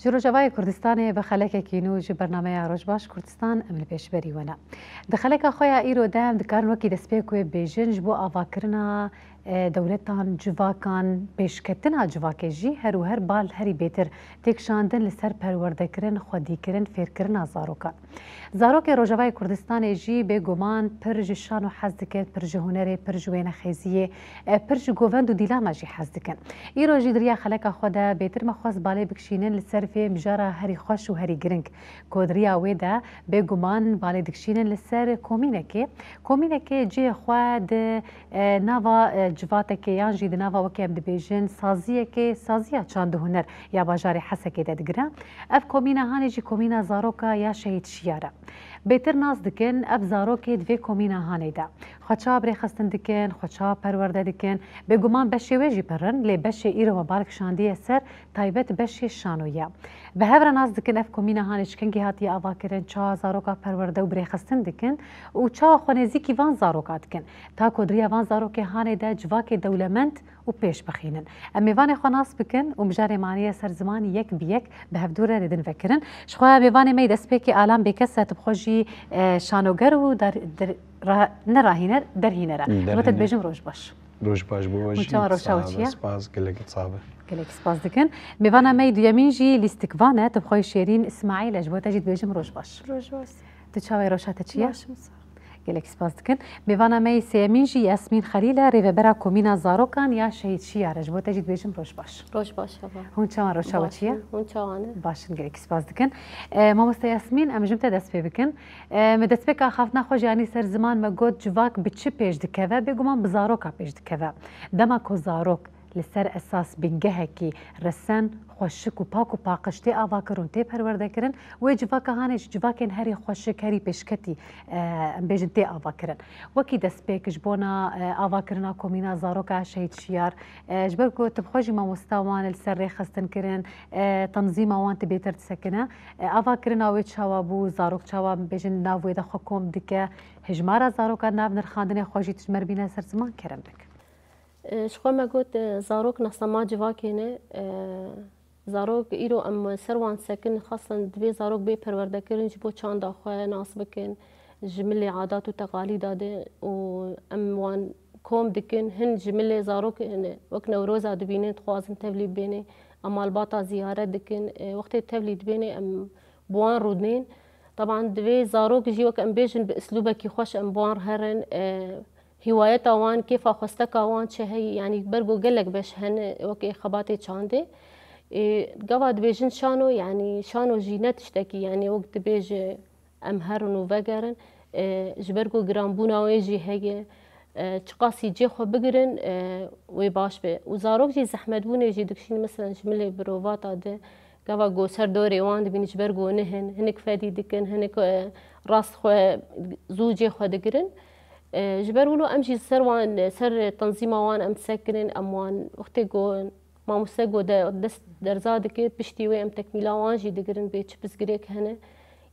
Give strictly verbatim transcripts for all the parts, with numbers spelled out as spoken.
Ji Rojavayê Kurdistanê bi xelekekî nû ji bernameya Rojbaş Kurdistan em li pêşberî we ne. Di xeleka xwe ya îro de em dikarin wekî destpêk wê bêjin ji bo avakirina, e, dewletan, civakan, pêşketina civakê jî her û her bal herî bêtir têkşandin li ser perwerdekirin, xwedîkirin, fêrkirina zarokan. Zarokê Rojavayê Kurdistanê jî bêguman pir ji şano hez dikin, pir ji hunerê, pir ji wênexêziyê, e, pir ji govend û dîlana jî hez dikin. Îro jî di riya xeleka xwe de bêtir me xwest balê bikişînin li ser vê mijara herî xweş û herî giring ku di riya wê de bêguman balê dikişînin li ser komînekê. Komînekê cihê xwe di, e, nava, e, civatekê yan jî di nava wekî em dibêjin saziyekê, saziya çand û huner ya bajarê Hesekê de digire. Ev komîna hanê jî komîna zaroka ya Şehîd Şiyar e. Bêtir nas dikin, ev zarokê di vê komîna hanê de xwe çawa birêxistin dikin, xwe çawa perwerde dikin. Bêguman beşê wê jî pir in, lê beşê îro me bal kişandiye ser taybet beşê şanoyî ye. Bi hev re nas dikin ev komîna hanê ji kengî hatiye avakirin, çawa zaroka perwerde û birêxistin dikin û çawa xwe nêzîkî van zaroka dikin. Ta ku di riya van zarokê hanê de civakê dewlemend û pêş bixînin. Em mêvanê xwe nas bikin û mijarê maniye ser ziman yek bi yek bi hevdû re didin vekirin. Ji xwe mêvanê me yê destpêkê Alan Bêkes e, tu bi xwe jî, e, şanoger û dar-, dir-, ra-, ne rahîner, derhîner e. Ji bo te Derhîner. dibêjim roj baş. Roj baş bo we Hûn jî. çawa rewşa we Sax çi be, ye? Spas, gelekî sax be. Gelekî spas dikin. Mêvana me yê duyemîn jî lîstikvan e, tu bi xwe Şêrîn Îsmaîl e, ji bo te jî dibêjim roj baş. Roj baş. Tu çawa yî, rewşa te çi ye? Baş im, sax. Gelekî spas dikin. Mêvana me yê sêyemîn jî Yasmîn Xelîl e, rêvebera Komîna Zarokan ya Şehîd Şiyar e. Ji bo te jî dibêjim roj baş. Roj baş, hava. Hûn çawa, rewşa we çi ye? Baş in, hûn çawa ne? Baş in, gelekî spas dikin. E, mamoste Yasmîn, em ji te dest pê bikin. E, me destpêka axaftina xwe jî anî ser ziman, me got civak bi çi pêş dikeve? Bêguman bi zaroka pêş dikeve. Dema ku zarok li ser esas bingehekî resen, xweşik û pak û paqij tê avakirin û tê perwerdekirin, wê civaka hanê ji civakên herî xweşik, herî pêşketî, e, em bêjin tê avakirin. Wekî destpêk ji bona, e, avakirina Komîna Zaroka Şehîd Şiyar, e, ji ber ku tu bi xwe jî mamosta wan li ser rêxistin kirin, e, tenzîma wan tu bêtir disekine, e, avakirina wê çawa bû, zarok çawa, em bêjin, nav wê de xwe kom dike, hejmara zaroka nav nirxandinê xwe jî tu ji me re bîne ser ziman, kerem bik. E, ji xwe me got, e, zarok nasnama civakê ne. E, zarok îro em ser wan sekin, xasen divê zarok bê perwerdekirin, ji bo çanda xwe nas bikin, ji milê adat û teqalîda de û em wan kom dikin. Hin ji milê zarok, hin wek Newroza dibînin, dixwazin tevlî bibêne, em malbata ziyaret dikin. E, wextê tevlî dibêne, em bi wan rûdinên. Teban divê zarok jî wek em bêjin bi islûbekî xweş em bi wan re herin. E, hîwayeta wan, kêfa xwesteka wan çi heyî, yanî ber ku gelek beş hene wekê xebatê çandê. Ê, gava dibêjin şano, yanî şano jî ne tiştekî, yanî wek dibêje em herin û vegerin, e, ji ber ku giranbûna wê jî heye, e, çiqasî cê xwe bigirin, e, wê baş be. Û zarok jî zehmetbûnê jî dikişîn, meselen ji milê birovata de, gava ku ser dorê wan dibîn, ji ber ku nihin, hinek fedî dikin, hinek, e, rast xwe zû cê xwe digirin. E, ji ber wilo em jî ser wan, ser tenzîma wan em sekinin, em wan wextê ku mamoste ku de dest derza dike, piştî wê em tekmîla wan jî digirin, bê çi pirsgirêk hene.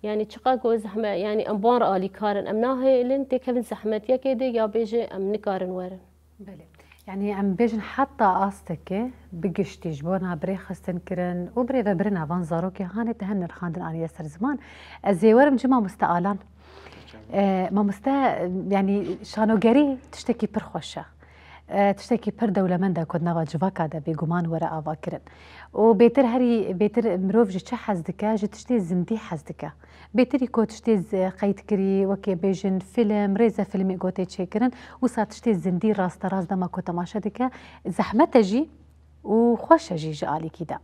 Yanî çiqa ku zehme-, yanî em bi wan re alîkar in, em nahêlin têkevin zehmetiyekê de ya bêje em nikarin werin. Belê. Yanî em bêjin heta astekê bi giştî ji bona birêxistin kirin û birêvebirina van zarokê hanê te hin nirxandin aniye ser ziman. Ez ê werim cima Muste Alan. E, mamoste, yanî şanogerî tiştekî pir xweş e. E, tiştekî pir dewlemend e ku di nava civaka de bêguman were avakirin. Û bêtir herî, bêtir mirov ji çi hez dike? Ji tiştê zindî hez dike. Bêtirî ku tiştê z-, qeydkirî, wekî bêjin fîlm, rêzefîlmê ku tê çêkirin, wisa tiştê zindî rasterast dema ku temaşe dike, zehmet e jî, û xweş e jî ji alîkî de.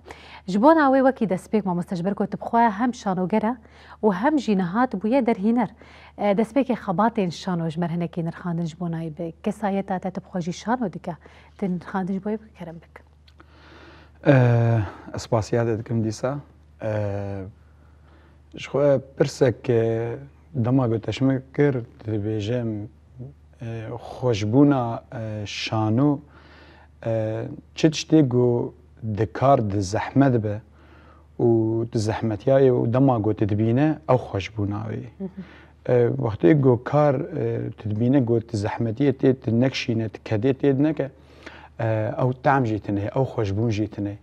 Ji bona wê wekî destpêk mamoste, ji ber ku tu bi xwe hem şanoger e û hem jî niha tu bûye derhîner. E, destpêkê xebatên şano ji me re hinekî nirxandin ji bona wê bi kesayeta te, tu bi xwe jî şano dike. Tu nirxandin ji bo wê bike, kerem bik. E, ez spasiya te dikim dîsa. E, Ji xwe pirsek, e, dema ku te ji min kir, dibêjim, e, xweşbûna, e, şano, e, çi tiştê ku di kar di zehmet be û di zehmetiya ye û dema ku tu dibîne ew xweşbûna wê. E, wextê ku kar, e, tu dibîne ku tu zehmetiyê tê tu nekişîne, tu kedê tê neke, e, ew tehm jî tune, ew xweşbûn jî tune.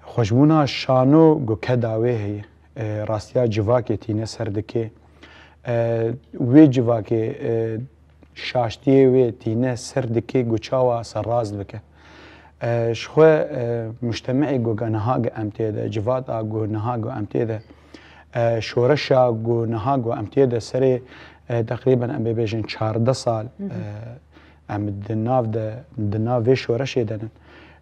Xweşbûna şano ku keda wê heye, e, rastiya civakê tîne ser dikê. E, wê civakê, e, şaştiyê wê tîne ser dikê ku çawa serrast bike. E, ji xwe, e, mujtemeê ku niha ku em tê de, civata ku niha ku em tê de, e, şoreşa ku niha ku em tê de serê, e, teqrîben em bê bêjin çardeh sal, e, em di nav de, di nav vê şoreşê de nin.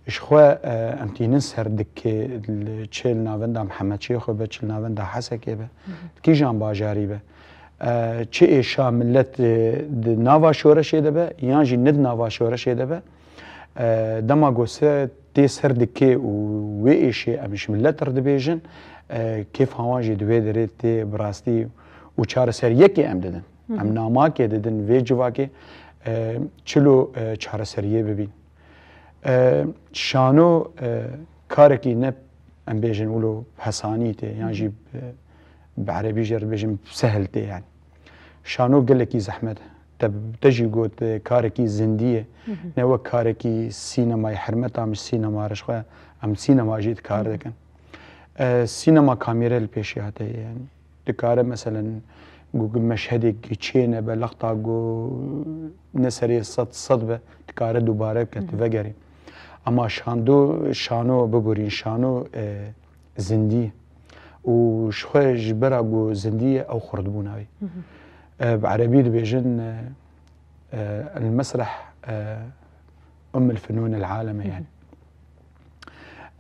Ji xwe, e, em tînin ser dikê, li, çi li navenda Mihemedşêxê be, çi li navenda Hesekê be, di kîjan bajarî be. E, çi êşa millet, e, di nava şoreşê de be, yan jî ne di nava şoreşê de be. E, dema ku se tê ser dikê û wê êşê em ji millet re dibêjin, e, kêfa wan jî di wê derê tê bi rastî û çareseriyekê em didin. Em namakê didin vê civakê, e, çilo, e, çareseriyê bibîn. E, şano, e, karekî ne, em bêjin wilo hesanî tê, yan jî, e, bi erebî jê re dibêjin sehil tê yani. Şano gelekî zehmet e. Te, te jî got, e, karekî zindî ye. Ne wek karekî sînemayê hermeta min sînema re ji xwe, em sînema jî dikar dikin. E, sînema kamîre li pêşiya te ye yani. Dikare meselen ku, ku meşhedek çêne be, lexta ku ne serê sed, sed be, dikare dubare bike, tu vegerî. Ama şando, şano biborîn, şano, e, zindî. Û ji xwe ji bera ku zindî ye, ew xurtbûna wî. E, bi erebî dibêjin, e, e, el mesreh, e, umm el fenûn el alem e yani.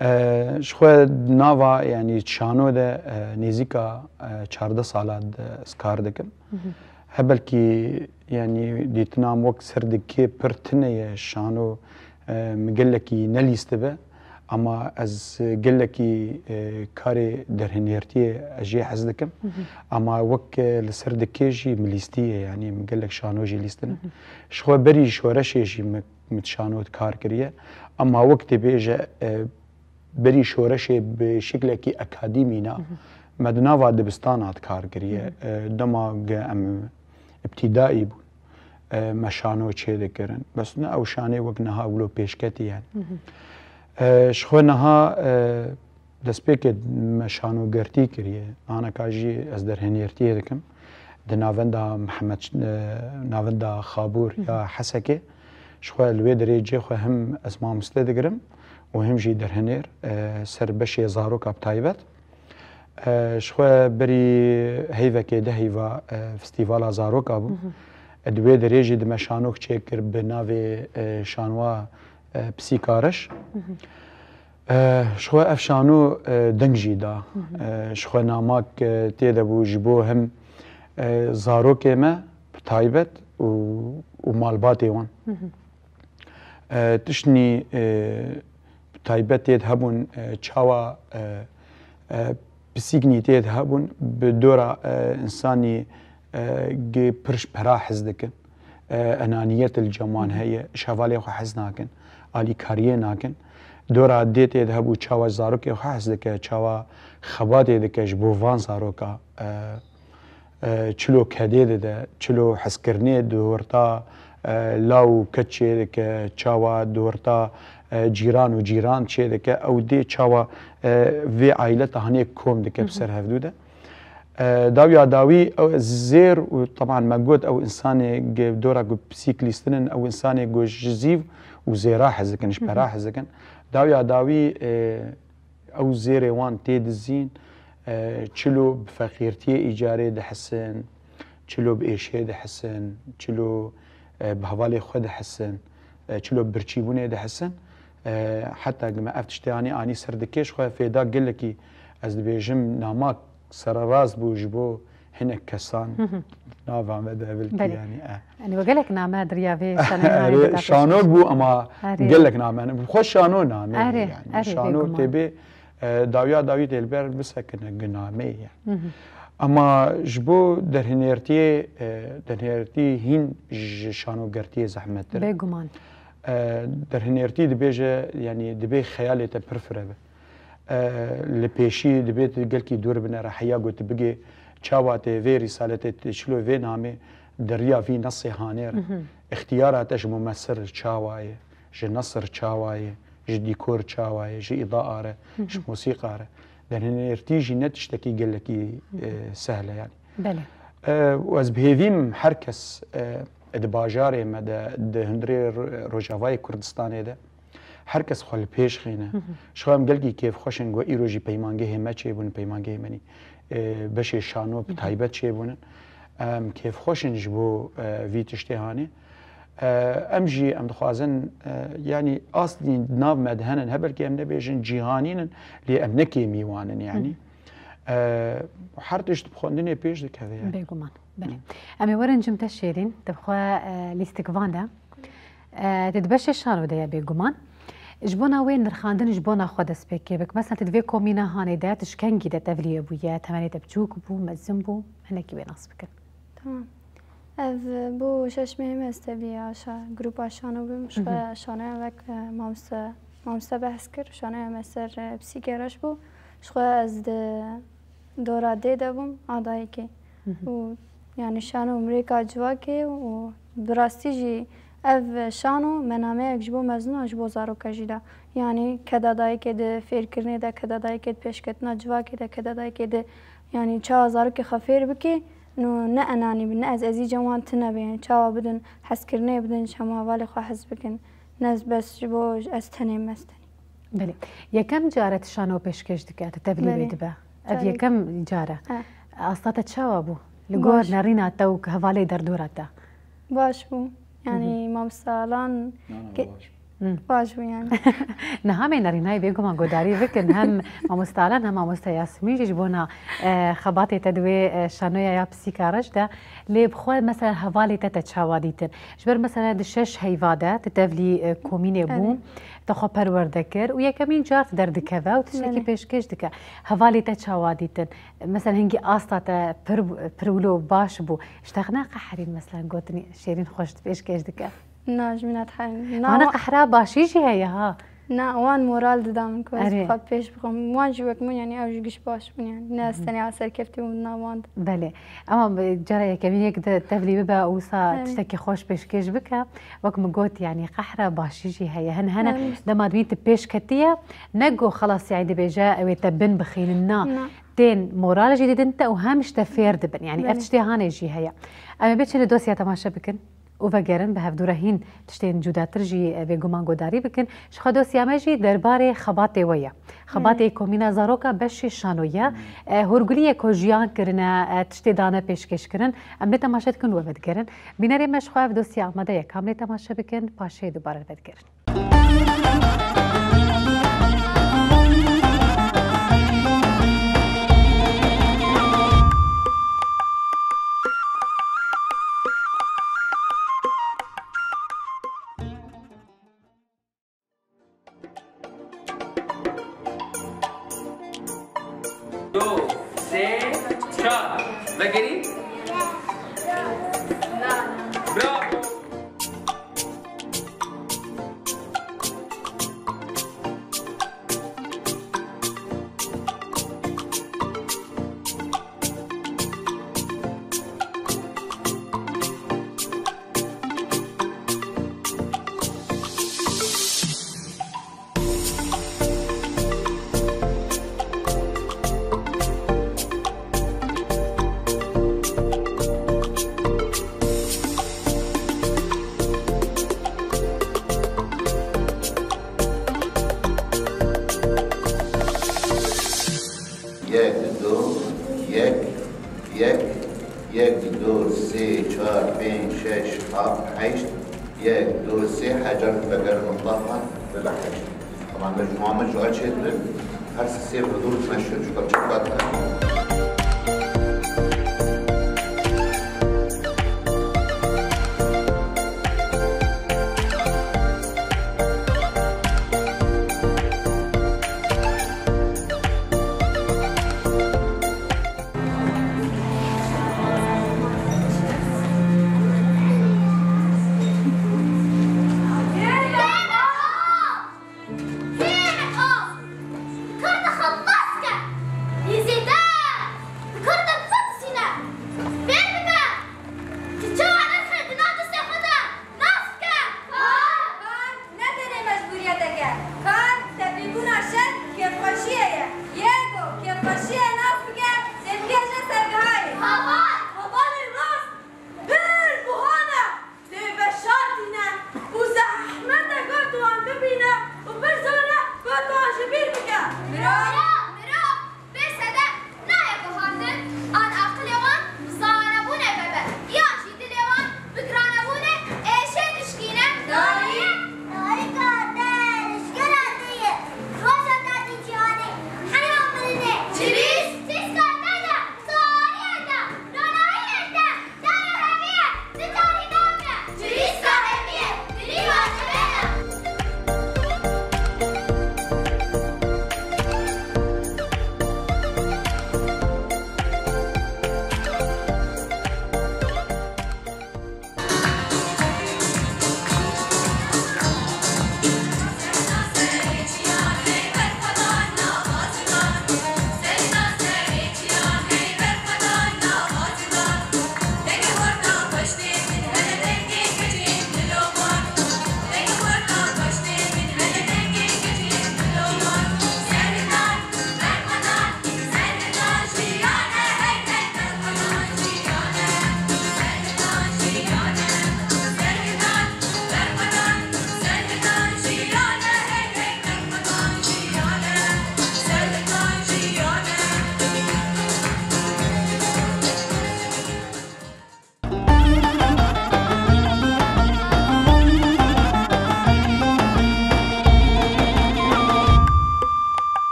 E, ji xwe nava, yanî şano de, e, nêzîka, e, çardeh sala de ez kar dikim. He belkî, yanî dîtina min wek ser dikê pir tune ye, şano, e, min gelekî nelîstibe, ama ez gelekî, e, karê derhênertiyê ez jê hez dikim. Ama wek, e, li ser dikê jî min lîstiye, yanî min gelek şano jî lîstine. Ji xwe berî şoreşê jî min min şano kar kiriye. Ema wek dibêje, e, berî şoreşê bi şiklekî akademî na, me di nava dibistana kar kiriye. E, dema ge em îbtîdaî bûn, e, me şano çê dikirin. Bes ne ew şanê wek niha wilo pêşketî yani. E, ji xwe niha, e, Destpêkê me şanogertî kiriye. Aneka jî ez derhênertiyê dikim. Di navenda Mihemed, e, navenda Xabûr ya Hesekê. Ji xwe li wê derê cê xwe him ez mamoste digirim û him jî derhêner, e, ser beşê zaroka bi taybet. E, ji xwe berî heyvekê de heyva, e, festîvala zaroka bû. E, di wê derê jî di me şanok çêkir bi navê, e, şanwa, e, Pisîka Reş. E, ji xwe ev şano, e, deng jî da. E, ji xwe namak, e, tê de bû ji bo him, e, zarokê me bi taybet û, û malbatê wan. E, tiştnî, e, bi taybet tê de hebûn, e, çawa, e, e, pisîknî tê de hebûn, bi dora, e, însanî, e, gi pir ji pera hez dikin. E, enaniyet li cem wan heye, ji hevalê xwe hez nakin, alîkariyê nakin. Dora dê tê de hebû çawa zarokê xwe hez dike, çawa xebatê dike ji bo van zaroka, e, e, çilo kedê dide, çilo hezkirinê di orta, e, law û keç çê dike, çawa di orta, e, cîran û cîran çê dike, ew dê çawa, e, vê aîleta hanê kom dike bi ser hevdû de. E, dawiya dawî, ew zêr û teban me got, ew însanê ge dora ku pisîk lîstinin, ew însanê ku ji zîv û zêra hez dikin, ji pera hez dikin. Dawiya dawî, e, ew zêrê wan tê dizîn, e, çilo bi feqîrtiyê îcarê dihisin, çilo bi êşê dihisin, çilo, e, bi hevalê xwe dihisin, e, çilo bi birçîbûnê dihisin. E, heta ku me ev tiştê anî, anî ser dikê, ji xwe fêda gelekî, ez dibêjim, namak sererast bû ji bo hinek kesan nava me de vilkî, Belê. yanî, e. Yanî we gelek name di riya vê şanê Erê, şanok bû, ama Erê. gelek name. Bi xwe şano name Erê, yani. erê, Şano bêguman. tê bê, e, dawiya dawî tê li ber bisekine gi nameyê yani. Ama ji bo derhênertiyê, e, derhênertî hîn ji şanogertiyê zehmettir e. Bêguman. E, derhênertî dibêje, yani dibê xeyalê te pir fire be. E, li pêşî dibê tu gelkî dûr binere heya ku tu bigê çawa tê vê rîsaletê tu çilo vê namê di riya vî nesê hanê re. Îxtiyara te ji mumesir çawa ye, ji nesir çawa ye, ji dîkor çawa ye, ji îdaa re, ji mûsîqa re. Derhênertî jî ne tiştekî gelekî, e, sehl e yani. Belê. E, û ez bi hêvî me her kes, e, di bajarê me de, di hundirê Ro-, Rojavayê Kurdistanê de, her kes xwe li pêş xîne. Ji xwe em gelkî kêfxweş in ku îro jî peymangehê me çêbûn, peymangehê me nî, e, beşê şano bi taybet çêbûnin. Em kêfxweş in ji bo, e, vî tiştê hanê. E, em jî em dixwazin, e, yanî astî nav me de henin, he belkî em nebêjin cîhanîn in, lê em ne kêmî wan in yanî. E, her tişt bi xwendinê pêş dikeve yani. Bêguman, belê. Em ê werin cim te Şêrîn, tu bi xwe, e, lîstikvan de. E, tu di beşê şano de ye bêguman. Ji bona wê nirxandin ji bona xwe destpêkê bik. Mesela tu di vê komîna hanê de, tu ji kengî de tevlî bûye, temenê te biçûk bû, mezin bû, hinekî wê nas bikin. Tamam. Ev, e, bû şeş mehê me ez tevlî aşa, grupa şano bûm. Ji xwe şanoya wek, e, mamoste, mamoste behs kir, şanoya me ser, e, psîkê reş bû. Ji xwe ez di dora dê de bûm, a dayikê. Û, yani, şano mirêka civakê û bi rastî jî ev şano menameyek ji bo mezina, ji bo zaroka jî da. Yani, keda dayikê di fêrkirinê de, keda dayikê di pêşketina civakê de, keda dayikê di, yani, çawa zarokê xwe fêr bikê, no ne enanî bin, ne ez ezîca wan tune be, yani, çawa bidin, hezkirinê bidin, ji hemû hevalê xwe hez bikin. Ne ez bes ji bo ez tenê, me ez tenê. Belê. Yekem car e tu şano pêşkêş dike, tu tevlî wê Belê. dibe. Ev Carek. yekem car e. He. Asta te çawa bû? Li gor Baş. nerîna te û hevalê derdora te? Baş bû. Yani mamoste Alan Na, na, ge- baş. Hı. baş bû yani. Niha me nerînayê bêguman godarî bikin. Hem mamoste Alan hem mamoste Yasmîn jî ji bona, e, xebatê te di wê, e, şanoya ya pisîka reş de. Lê bi xwe mesela hevalê te te çawa dîtin? Ji ber mesela di şeş heyva de tu tevlî, e, komînê bû. Evet. Te xwe perwerde kir û yekemîn car tu derdikeve û tiştekî Belê. pêşkêş dike. Hevalê te çawa dîtin? Mesela hingî asta te pir, pir wilo baş bû. Ji te ne qeherîn mesela gotinî Şêrîn xweş pêşkêş dike? Na, ji min re diherin. Na, Ana wa- qehra başî jî heye ha. Na, wan moral dida min ku ez Erê. bi xwe pêş bixim. Wan jî wek min, yani ew jî giş baş bûn yani. Ne ez tenê serkevtî bûm di nav wan de. Belê. Ama bi cara yekemîn yek de tevlî bibe û wisa Erê. tiştekî xweş pêşkêş bike. Wek min got, yani qehra başî jî heye. Hin hene Erê. dema dibîn tu pêş ketiye, ne go xelas yani dibêje ew ê te bin bixînin. Na. Na. Tên moral jî didin te û hem ji te fêr dibin. Yani ev Belê. tiştê hanê jî heye. Em ê biçin li dosya temaşe bikin. û vegerin bi hevdû re hîn tiştên cudatir jî, e, bêguman godarî bikin. Ji xwe dosya me jî derbarê xebatê we ye. Xebatê Hmm. Komîna Zaroka Beşê Şano ye. Hmm. E, hûrguliyê ku jiyan kirine, e, tiştê dane pêşkêş kirin. Em lê temaşe dikin û we vedigerin. Bînerê me ji xwe ev dosya amade ye. Kam lê temaşe bikin, paşê dubare vedigerin. Du, sê, çar. Vegerî? Bravo. Yek, du, yek, yek, yek, du, sê, çar, pênc, şeş, heft, heşt, yek, du, sê, hecar vegerin mutlaqa, bibe heşt. Tamam, mecmua me ji çê dibin, her sê hudûr meşhur ji xwe çi kat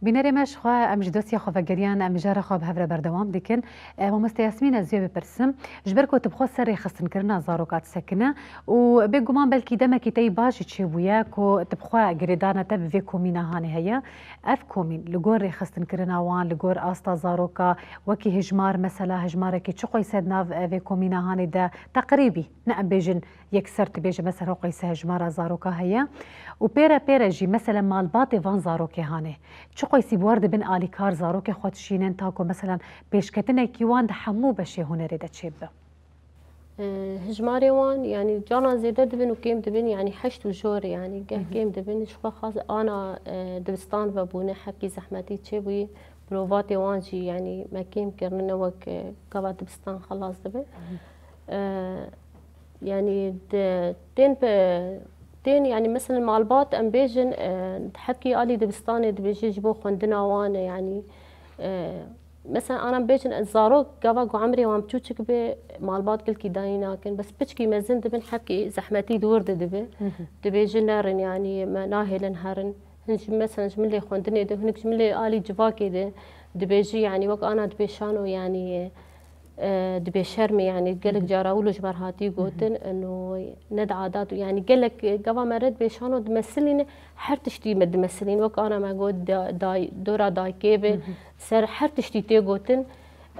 Bînerê me, ji xwe em ji dosya xwe vegeriyan, em mijara xwe bi hev re berdewam dikin. E, Mamoste Yasmîn, ez vê bipirsim. Ji ber ku tu bi xwe ser rêxistinkirina zaroka disekine û bêguman belkî demekî te yî baş jî çêbûye ku tu bi xwe girêdana te bi vê komîna hanê heye. Ev komîn li gor rêxistinkirina wan, li gor asta zaroka, wekî hijmar, mesela hijmarekî çi qoyse di nav, e, vê komîna hanê de teqrîbî, ne em bêjin yekser, tu bêje mesela ho qeyse hejmara zaroka heye û pê re pê re jî mesela malbatê van zarokê hanê çi qeysî bi wer dibin alîkar zarokê xwe dişînin ta ku mesela pêşketinekî wan di hemû beşê hunerê de çêbibe? E, hijmarê wan, yanî, canan zêde dibin û kêm dibin, yanî, heşt û jor, yanî, geh Hı hı. kêm dibin. Ji xwe xas ana, e, dibistan vebûne, hepkî zehmetî çêbûyî. Provatê wan jî, yanî, me kêm kirine, ne wek, e, gava dibistan xelas dibe. Hı hı. E, yanî, de, tên pe, tên, yanî, mesela malbat, em bêjin, e, hepkî alî dibistanê dibêje ji bo xwendina wan e, yanî, e, Mesela, ana bêjin, zarok gava ku emrê wan biçûçik be, malbat gilkî dayî nakin. Bes piçkî mezin dibin, hepkî zehmetî dor de dibe. Hı hı. Dibêjin nerin, yanî me nahêlin herin. Hin jî, mesela, ji milê xwendinê de, hinek ji milê alî civakê de dibêjî, yanî wek ana dibê şano, yanî, e, dibê şermê, yanî gelek Hı hı. cara wilo ji ber hatî Hı hı. gotin, eno ne di adat û, yanî gelek, e, gava me re dibê şano dimesilîne, her tiştî me dimesilîn. Wek ana me got, da-, day-, dora dayikê be, Hı hı. ser her tiştî tê gotin.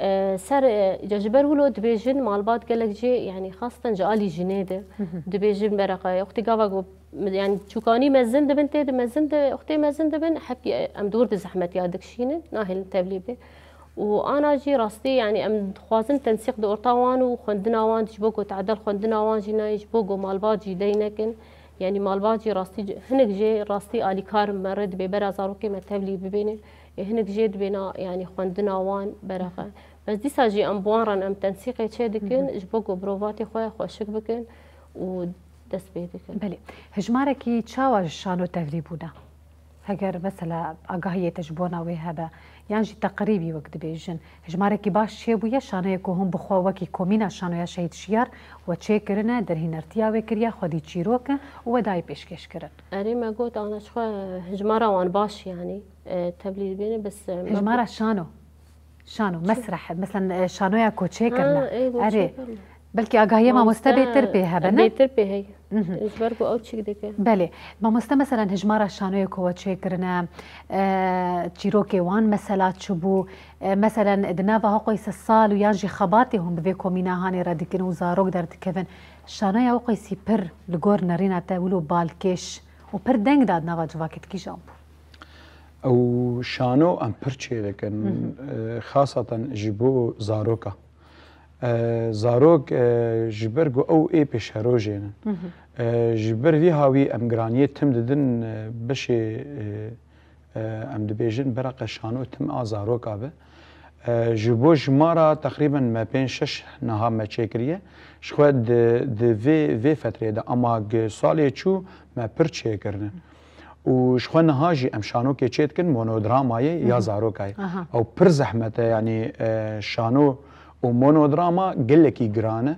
E, ser, e, ca ji ber wilo dibêjin malbat gelek jê, yanî xasten ji alî jinê de Hı hı. dibêjin bereqe. Wextî gava ku, yanî çûkanî mezin dibin, tê di mezin de, wextê mezin dibin, hepkî, e, em dor di zehmetiya dikişînin, nahêlin tevlî bê. Û ana jî rastî, yanî em dixwazin tensiq di orta wan û xwendina wan, ji bo ku tedel xwendina wan jî nayê, ji bo ku malbat jî dey nekin. Yanî malbat jî rastî, hinek jê rastî alîkar me re dibê bera zarokê me tevlî bibêne. Ê hinek jê dibêna, yanî xwendina wan bereqe. Bes dîsa jî em bi wan re em tensîqê çê dikin, Hı hı. ji bo ku mirovatê xwe xweşik bikin û dest pê dikin. Belê. Hejmarekî çawa ji şano tevlî bûne? Heger mesela agahiyê te ji bona wê hebe, yan jî teqrîbî wek dibêjin, hejmarekî baş çêbûye, şanoyê ku hûn bi xwe wekî komîna şanoya Şehîd Şiyar we çêkirine, derhînertiya wê kiriye, xwedî çîrok in û we dayê pêşkêş kirin? Erê, me got, ana ji xwe hejmara wan baş, yanî, e, tevlî dibêne, bes, e, me Hejmara got şano. Şano, mesreh, mesela, e, şanoya ku çêkirine. Ha, ê, ku Erê. çêkirine. Belkî agahiyê mamoste Mamoste bêtir pê hebe, ne? bêtir pê heye. Mhm. Ji ber ku ew çik dike. Belê. Mamoste, mesela, hijmara şanoyê ku we çêkirine, e, çîrokê wan mesela çi bû? E, mesela, di nava ho qeyse sal û yan jî xebatê hûn bi vê komîna hanê re dikin û zarok derdikevin, şanoya ho qeysî pir li gor nerîna te wilo balkêş û pir deng da di nava civakê di kîjan bû? Ew şano em pir çê dikin, Mhm. e, xaseten ji bo zaroka. E, zarok, e, ji ber ku ew ê pêşerojê ne. Mhm. E, ji ber vî hawî em giraniyê tim didin, e, beşê, e, e, em dibêjin bereqe şano tim a zaroka be. E, ji bo ji ma re teqrîben me pênc şeş niha me çêkiriye. Ji xwe di, di vê, vê fetrê de, ama gi salê çû me pir çêkirine. Û ji xwe niha jî em şanokê çê dikin, monodramayê ya Hı hı. zarokayê. Aha. Ew pir zehmet e, yanî, e, şano û monodrama gelekî giran e.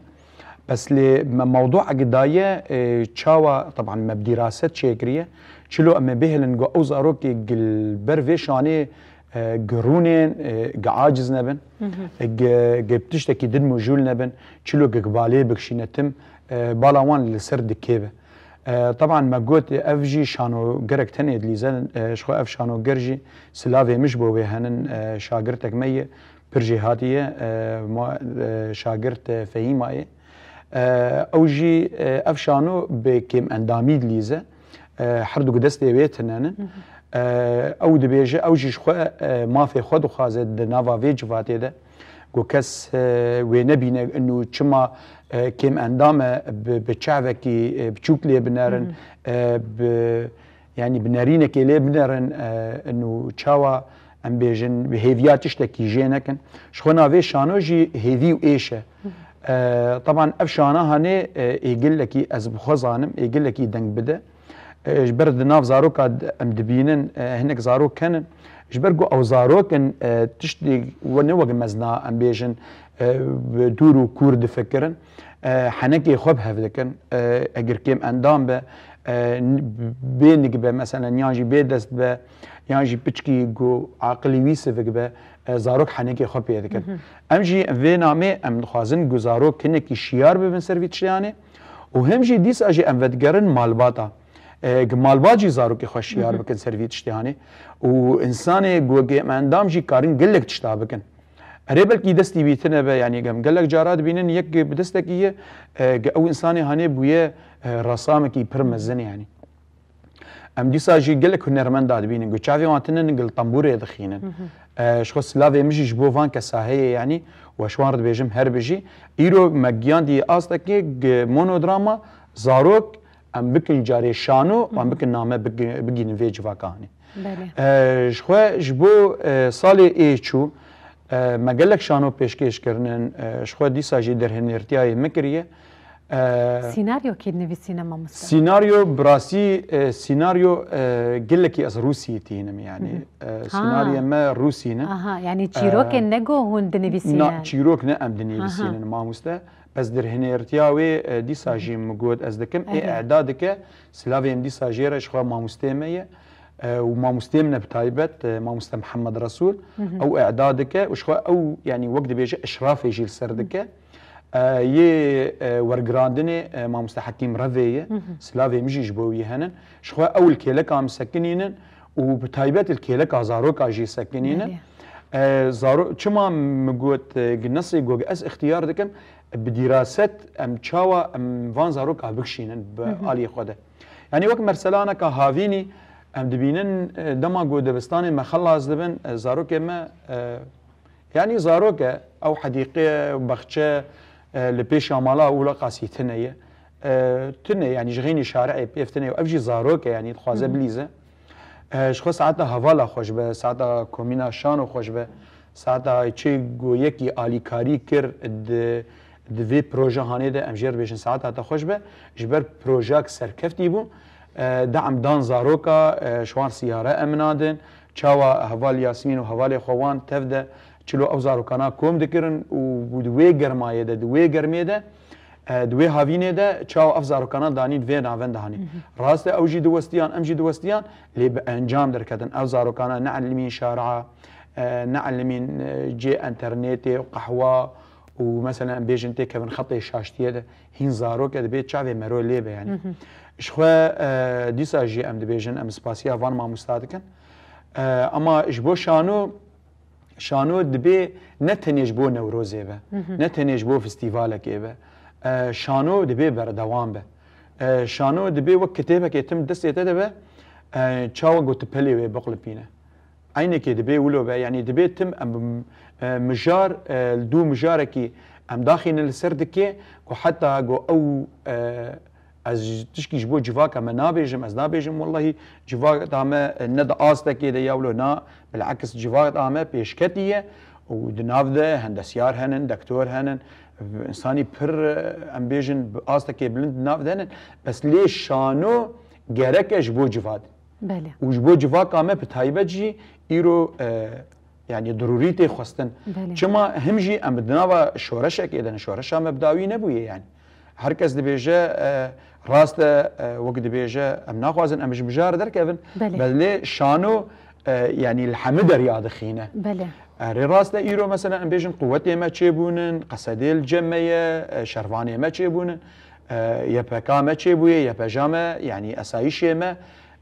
Bes lê me mewduek daye, e, çawa, teban me bi dîraset çêkiriye. Çilo em ê bihêlin ku ew zarokê gi li ber vê şanê, e, gi rûnên, e, gi aciz nebin, Hı hı. e, gi, gi bi tiştekî din mijûl nebin, çilo gi, gi balê bikişîne tim, e, bala wan li ser dikê be. E, teban me got, ev jî şano gerek tenê dilîze, e, ji xwe ev şano ger jî silavê min ji bo wê henin, e, şagirtek me ye, pir jêhatî ye, e, ma, e, şagirt, e, Fehîma ye. E, ew jî, e, ev şano bi kêmendamî dilîze. E, her du destê wê tune ne. Hı hı. E, ew dibêje, ew jî ji xwe, e, mafê xwe dixwaze di nava vê civatê de. Ku kes, e, wê nebîne, inu çima, e, kêmendam e, bi, bi çavekî, e, biçûk lê binerin, Hı hı. e, bi, yanî bi nerînekê lê binerin, e, inu çawa em bêjin, bi hêviya tiştekî jê nekin. Ji xwe navê şano jî hêvî û êş e. Hı hı. E, teban ev şana hanê, e, ê gelekî ez bi xwe zanim, ê gelekî deng bide. E, ji ber di nav zaroka d-, em dibînin, e, hinek zarok henin. Ji ber ku ew zarok in, e, tiştê we ne wek mezna em bêjin, e, bi dûr û kûr difikirin. E, henekê xwe bi hev dikin. E, eger kêm endam be, e, n-, bê nik be, meselen, yan jî bê dest be, yan jî piçkî ku aqilî wî sivik be, e, zarok henekê xwe pê dikin. Em jî vê namê em dixwazin ku zarok hinekî şiyar bibin ser vî tiştê hanê û hem jî dîsa jî em vedigerin malbata. E, ku malbat jî zarokê xwe şiyar bikin ser vî tiştê hanê û insanê ku em endam jî karin gelek tişta bikin. Erê belkî destî wî tune be, yanî em gelek cara dibînin yek bi destekî ye, e, ku ew insanê hanê bûye, e, resamekî pir mezin yanî. Em dîsa jî gelek hunermenda dibînin ku çavê wan tune ne, li tembûrê dixînin. E, ji xwe silavê min jî ji bo van kesa heye, yanî we ji wan re dibêjim her bijî. Îro me giyandî astekê gi monodrama zarok em bikin carê şano, em bikin name bigi-, bigînin vê civaka hanê. Belê. E, ji xwe ji bo, e, salê ê çû, e, me gelek şano pêşkêş kirinin, e, ji xwe dîsa jî derhinêrtiyayê min kiriye. E, Sînaryo kî nivîsîne mamoste? Sînaryo, bi rastî, e, sînaryo, e, gelekî ez Rûsî tînim, yanî, e, sînaryê me Rûsî ne. Aha, yanî çîrokên ne ku hûn dinivîsîne? Na, çîrok ne em dinivîsînin, mamoste. Ez derhinêrtiya wê, e, dîsa jî min got ez dikim, ê eda dike, silavê em dîsa jê re ji xwe mamostê me ye. E, û mamostê min e bi taybet, e, mamoste Mihemed Resûl. Ew eda dike û ji xwe ew, yanî wek dibêje, eşrafê jî li ser dike. E, yê, e, wergirandinê, e, mamoste Hekîm Revê ye. Silavê min jî ji bo wî henin. Ji xwe ew li kêleka min sekinînin û bi taybet li kêleka zaroka jî sekinînin. Belê. E, zaro-, çima min got, e, gi nesê got ez îxtiyar dikim, bi dîraset em çawa em van zaroka bikişînin bi aliyê xwe de. Yanî wek merselaneka havînî em dibînin, e, dema ku dibistanê me xelas dibin, e, zarokê me, e, yanî zarok e, ew hedîqe, baxçe, e, li pêşa mala wila qasî tune ye. E, tune, yanî ji xeynî şari'ê pêv tune ye. Ev jî zarok e, yanî dixwaze bilîze. E, ji xwe saeta hevala xweş be, saeta komîna şano xweş be, saeta çê ku yekî alîkarî kir di, di vê proje hanê de, em jê re dibêjin saeta te xweş be, ji ber projeyek serkeftî bû. E, da em dan zaroka, e, ji wan siyare em nadin, çawa heval Yasmîn û hevalê xwe wan tev de çilo ew zarokana kom dikirin û di wê germayê de, di wê germê de, e, di wê havînê de çawa ev zarokana danîn vê navenda hanî. Rast e, ew jî diwestiyan, em jî diwestiyan, lê bi encam derketin. Ew zarokana ne elimîn şaria, e, ne elimîn, e, cê enternetê û qehwa û, meselen, em bêjin têkevin xetê şaştiyê de, hîn zarok e, dibê çavê mero lê be, yanî. Ji xwe, e, dîsa jî em dibêjin, em spasiya van mamosta dikin. E, ama ji bo şano, şano dibê ne tenê ji bo Newrozê be, ne tenê ji bo festîvalekê be. E, şano dibê berdewam be. E, şano dibê wek kitêbekê tim destê te de be, e, çawa ku tu pelê wê biqlipîne. Eynekê dibê wilo be, yanî dibê tim em, e, mijar, e, li dû mijarekî em daxînin li ser dikê ku heta ku ew, e, Ez ji, tişkî ji bo civaka me nabêjim, ez nabêjim wellahî civaka me ne di astekê de ya wilo na, bilekis civaka me pêşketî ye û di nav de hendesyar henin, dektor henin, insanî pir, em bêjin, bi astekê bilind di nav de henin. Bes lê şano gerek e ji bo civat. Belê. Û ji bo civaka me bi taybet jî îro, e, yanî dirûrî tê xwestin. Belê. Çima him jî em bi nava şoreşekê de ne, şoreşa me bi dawî nebûye yanî. Her kes dibêje, e, rast e, e, wek dibêje, em naxwazin em ji mijar derkevin. Belê. Belê şano, e, yanî li hemû derya dixîne. Belê. Erê rast e, îro mesela em bêjin quwetê me çêbûnin, qesedê li cem me ye, e, şervanê me çêbûnin, e, Y P K me çêbûye, Y P J me, yanî esayîşê me,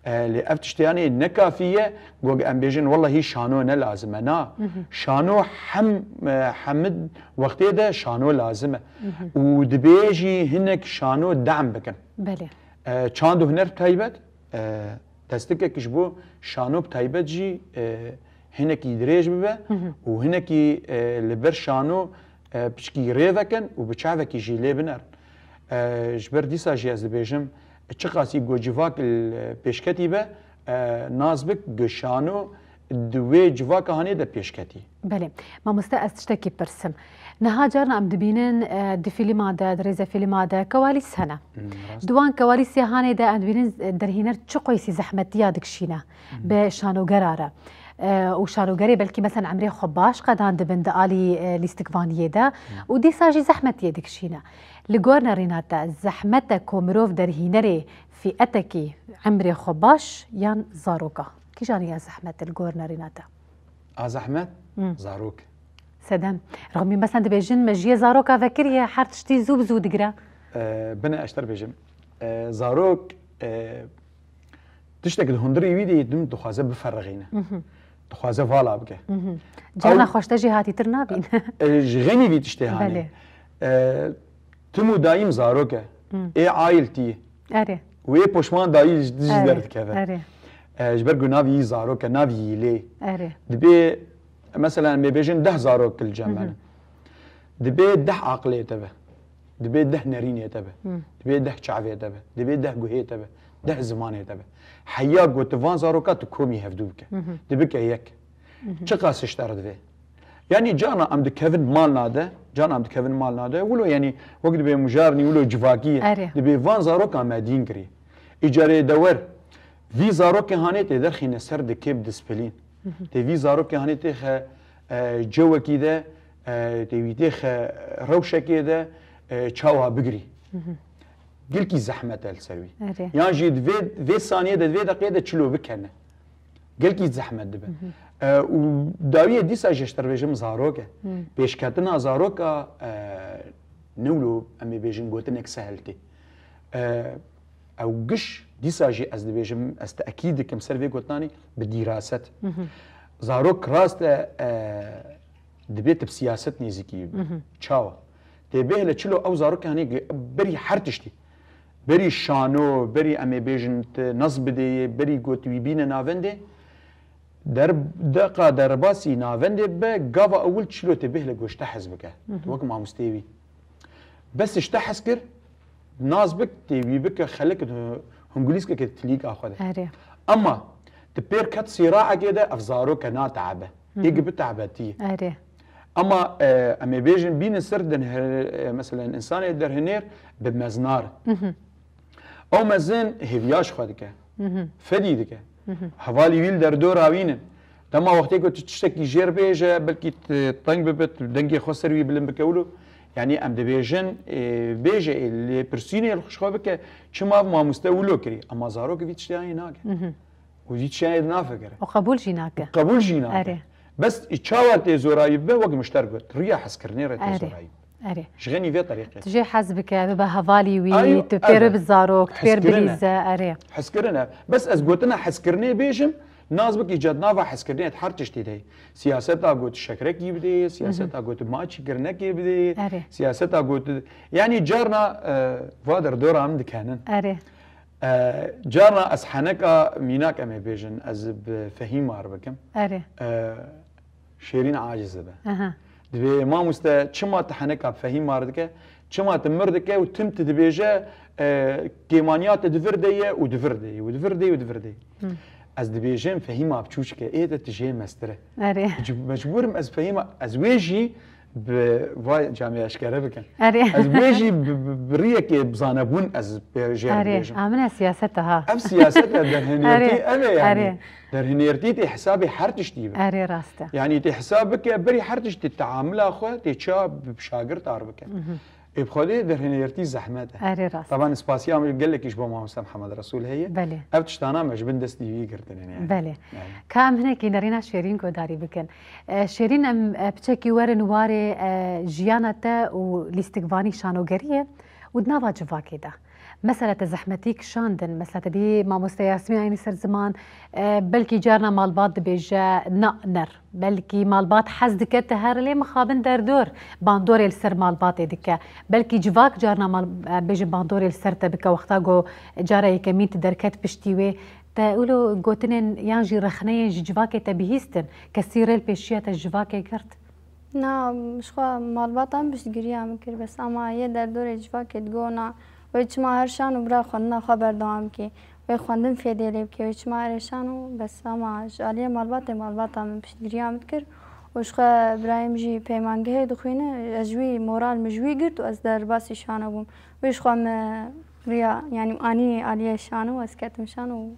E, lê ev tiştê yanî ne kafî ye, ku em bêjin, wellahî şano ne lazim e. Na, şano hem, e, hemid wextê de şano lazim e. Û dibê jî hinek şano de'm bikin. Belê. E, çand û huner taybet, e, destikek ji bo şano bi taybet jî, e, hinekî dirêj bibe û hinekî, e, li ber şano, e, piçkî rê vekin û bi çavekî jî lê binerin. E, ji ber dîsa jî ez dibêjim, çiqasî ku civak li pêşketî be, e, nas bik ku şano di wê civaka hanê de pêşketî. Belê. Mamoste, ez tiştekî pirsim. Niha carna em dibînin, e, di fîlma de, di rêzefîlma de kewalîs hene. Hmm, rast. Di wan kewalîsê hanê de em dibînin, e, derhîner çi qoysî zehmetiya dikişîne bi şanogera re. E, û şanogerê belkî mesela emrê xwe baş qedan dibin di alî, e, lîstikvaniyê de û dîsa jî zehmetiyê dikişîne. Li gor nerîna te zehmet e ku mirov derhînerê fîetekî emrê xwe baş yan zaroka? Kîjan ya zehmet li gor nerîna te? A zehmet? Hmm. Zarok. Sedem. Rexmî, mesela dibêjin, mejiyê zaroka vekiriye, her tiştî zû bi zû digire. E, bine, ez te bêjim. E, zarok, e, tiştek di hundirê wî de yê din dixwaze biferixîne. Mhm. Dixwaze vala bike. Mhm. Carna Ew xweşte jî hatîtir nabîn. E, ji xenî vî tiştê hanê. Belê. E, tim û dayîm zarok e. Hmm. Ê ail tî. Erê. Wê poşman dayî ji, ji Erê, derdikeve. Erê. E, ji ber ku navî yî zarok e, navî yî lê. Erê. Dibê, mesela, em ê bêjin deh zarok li cem Hı hı. me ne. Dibê deh aqilê te be. Dibê deh nerînê te be. Hı. Dibê deh çavê te be. Dibê deh guhê te be. Deh zimanê te be. Heya ku tu van zaroka tu komî hevdû bike. Hı hı. Dibike yek. Hı hı. Çiqas ji te re divê. Yanî carna em dikevin malna de, carna em dikevin malna de, wilo yanî wek dibê mijarnî wilo civakî ye. Erê. Dibê van zaroka me dîn kirî. Îcarê dewer, vî zarokê hanê tê derxîne ser di kêb disipilîn. Hı hı. Tê vî zarokê hanê têxe, e, cewekî de, e, tê wî têxe rewşekê de, e, çawa bigirî. Hı hı. Gelkî zehmet e li ser wî. Erê. Yan jî di vê, vê saniyê de, di vê deqê de çilo bikene. Gelkî zehmet dibe. Hı hı. E, û dawiyê dîsa jî ji te re bêjim zarok e. Hı. Pêşketina zaroka, e, ne wilo em ê bêjin gotinek sehel tê. E, ew giş dîsa jî ez dibêjim, ez tekîd dikim ser vê gotinanî bi dîraset. Hı hı. Zarok rast e, e, dibê tu bi siyaset nêzîkî bibe. Hı hı. Çawa? Tê bêhle çilo ew zarokê hanê ge-, berî her tiştî. Berî şano, berî em ê bêjin tu nas bidê yê, berî ku tu wî bîne navendê, der-, deqa derbasî navendê bibe, gava ewil çilo tê bêhle ku ji te hez bike. Hı hı. Tu wek mamosteyê wî. Bes ji te hez kir, nas bik, tê wî bike xelik, hungulîskeke tilîka xwe de. Erê. Ema tu pêr ket sîraekê de ev zaroke nateebe. Hı hı. Ê gi biteebetî. Erê. Ema, e, em ê bêjin bînin ser din her, e, meselen, insanê derhinêr bi meznar. Hı hı. Ew mezin hêviya ji xwe dike. Hı hı. Fedî dike. Hı hı. Hevalî wî li derdora wî ne. Dema wextê ku tu tiştekî jêr bêje, belkî t-, teng bibe, tu dengê xwe ser wî bilind bike wilo. Yanî em dibêjin, e, bêje, e, lêpirsînê li xwe bike, çima ev mamoste wilo kirî? Ema zarok vî tiştê nake. Hı hı. Û vî tiştê nafikire. Û qebûl jî nake. Qebûl jî nake. Erê. Bes çawa tê zorayî bibe, wek min ji te re got, riya hezkirinê re tê Erê. Zorayî. Erê. Ji xenî vê terîqê. Tu jê hez bike, bibe hevalî wî, Ayo, tu pêr eve. Bi zarok, tu pêr Hezkirin e. Bilîze, erê. Hezkirin e. Bes ez gotina hezkirinê bêjim, nas bikî ca di nava hezkirinê de her tiştî de ye. Siyaseta got şekrekî bidê, siyaseta Hı hı. Got maçî kirinekê bidê, Erê. Siyaseta got, yanî carna, e, va derdora em dikenin. Erê. E, carna ez heneka mînak em ê bêjin, ez bi Fehîm ar bikim. Erê. E, Şêrîn aciz dibe. Aha. Dibê, mamoste, çima tu heneka bi Fehîm ar dike? Çima tu mir dike û tim tu dibêje, e, kêmaniya te di vir de ye û di vir de ye û di vir de ye û di vir de ye. Hı. Ez dibêjim, Fehîma biçûçik e, ê de tu jê mestir e. Erê. Mec-, mecbûr im ez Fehîma, ez wê jî bi va camê eşkere bikim. Erê. Ez wê jî bi, bi, bi riyekê bi zanebûn ez pê jê re Erê, dibêjim. Amine siyaset e ha. Ev siyaset e, derhinêrtî Erê, ev e yanî. Erê. Derhinêrtî tê hesabê her tiştî be. Erê, rast e. Yanî tê hesab bike, berî her tiştî teamila xwe tê ça bi şagirt ar bike. Mhm. Ê bi xwedê derhinêrtî zehmet e. Erê, rast. Taban spasiya me gelekî ji bo Mamoste Mihemed Resûl heye. Belê. Ev tiştana me ji bin destî wî girtine yani. Belê. Yani. Ka em hinekî nerîna Şêrîn guhdarî bikin. E, Şêrîn, em, e, piçekî werin warê, e, jiyana te û lîstikvanî şanogeriyê û di nava civakê de. Mesela te zehmetî kişandin, mesela te dî mamoste Yasmîn Eynî ser ziman, e, belkî carna malbat dibêje, na, ner. Belkî malbat hez dike te here lê mixabin derdor, bandorê li ser malbatê dike. Belkî civak carna mal-, e, bêjin bandorê li ser te bike, wexta ku cara yekemîn tu derket piştî wê. Te wilo gotinên yan jî rexneyên ji civakê te bihîstin, kesî rê li pêşiya te ji civakê girt? Na, ji xwe malbata min piştgiriya min kir, bes ama yê derdorê civakê digot na, wê çima her şan û bira xwendina xwe berdewam bike, wê xwendin fêdê lê bike, wê çima erê şan û bes, ama ji aliyê malbatê malbata min piştgiriya min dikir û ji xwe birayê min jî peymangehê dixwîne, ez ji wî moral min ji wî girt û ez derbasî şano bûm. Wê ji xwe min riya, yanî anî aliyê şano, ez ketim şano û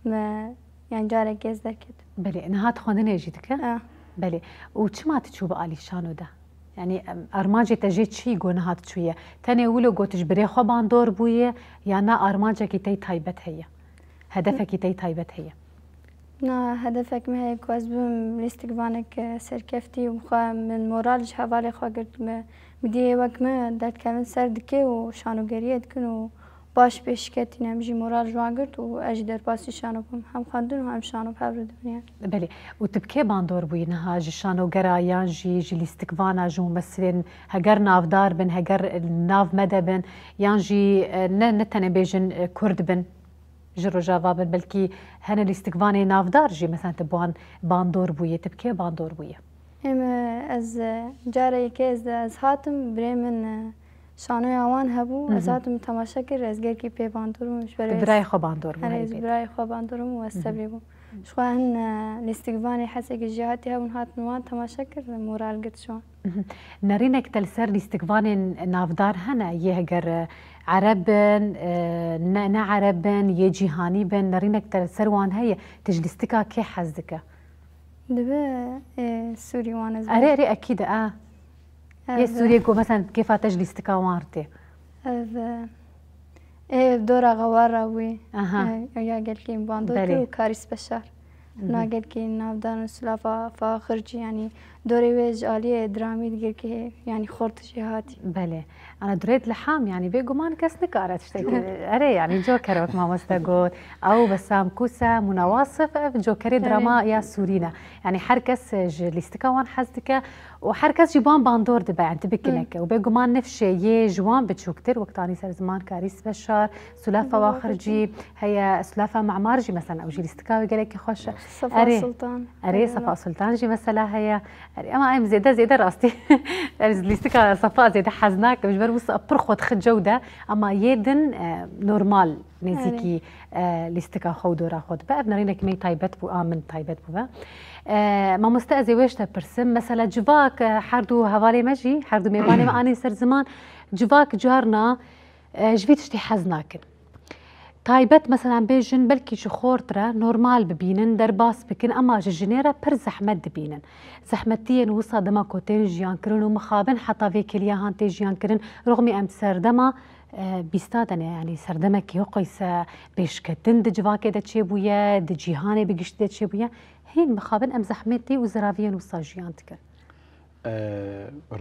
me, yanî carekê ez derketim. Belê, niha tu xwendinê jî dike? E. Belê. Û çima tu çû bi alî şano de? Yanî, em, armancê te jê çi go niha tu çûye? Tenê wilo got ji birê xwe bandor bûye, ya na armancekî tey taybet heye? Hedefekî tey taybet heye? Na hedefek min heye ku ez bibim lîstikvanek, e, serkeftî û xwe min moral ji hevalê xwe girt. Me, midiyê wek min derdkevin ser dikê û şanogeriyê dikin û baş pêşketîne. Min jî moral ji wan girt û ez jî derbasî şano bûm. Hem xwendin û hem şano bi hev re dibin yani. Belê. Û tu bi kê bandor bûyî niha? Ji şanogera yan jî ji lîstikvana, ji mumessilên heger navdar bin, heger nav me de bin, yan jî, e, ne, ne tenê bêjin, e, Kurd bin? Ji Rojava bin, belkî hene lîstikvanê navdar jî, mesela, tu bi wan bandor bûyî, tu bi kê bandor bûyî? Êm, e, ez, e, cara yekê ez, ez hatim, birê min, e, şanoya wan hebû, ez Mhm. hatim temaşe kir, ez gelkî pê bandor bûm, ji ber Tu ez birayê xwe bandor bû, Erê, ez helbet. birayê xwe bandor bûm û ez Mhm. tebrî bûm. Ji xwe hin, e, lîstikvanê hesek jêhatî hebûn, hatin wan temaşe kir, moral girt ji wan. Mhm. Nerînek te li ser lîstikvanên navdar hene, yê heger, e, Ereb bin, e, ne, ne Ereb bin, yê cîhanî bin, nerînek te li ser wan heye, tu ji lîstika kê hez dike? Dibe, e, Sûrî wan ez Erê, erê, ekîd e. Yê Ev, Sûriyê ku, mesela, kêfa te ji lîstika wan tê? Ev, e, ê dora Xewar ra bûyî. Aha. E, ya gelkî bandor Belê. kir û Karîs Beşar. Mhm. Na gelkî navdar û silafa Faxircî, yanî dorê wê ji aliyê diramî digirkê, yanî xort jê hatî. Belê. Ana durêt li ham, yanî bêguman kes nikare tiştekî. Erê, yanî coker wek mamoste got. Ew Bessam Kûse, Mûna Wasif, ev cokerê Erê. drama ya Sûrî ne. Yanî her kes ji lîstika wan hez dike û her kes jî ban bandor dibe, yanî tu Hı. bikineke. Û bêguman nifşê yê ji wan biçûktir, wek tanî ser ziman Karîs Beşar, Sulafa Hı. Waxircî, heye Sulafa Memar jî, mesela, ew jî lîstika wê gelekî xweş e. Safa Erê. Sultan. Erê, Erê, Safa Sultan jî mesela heye. Erê, ama em zêde, zêde rastî. Ez lîstika Safa zêde hez nakim. Ji ber wisa pir xwe dixi cew de. Ama yê din, e, normal, nêzîkî, Erê. e, lîstika xwe û dora xwe dibe. Ev nerînek me taybet bû, a min taybet bû be. E, mamoste, ez ê wê ji te pirsim. Mesela civak, e, her du hevalê me jî, her du mêvanê me anî ser ziman. Civak carna, e, ji vî tiştî hez nakin. Taybet, mesela, bêjin, belkî ji xort re normal bibînin, derbas bikin, ema ji jinê re pir zehmet dibînin. Zehmetiyên wisa dema ku tên jiyan kirin û mixabin heta vê kêliya han tê jiyan kirin, rixmî em serdema, e, bîsta de ne, yanî serdemekî wekî se pêşketin di civakê de çêbûye, di cîhanê bi giştî de çêbûye. Hîn mixabin em zehmetî û ziraviyên wisa jiyan dikin. E,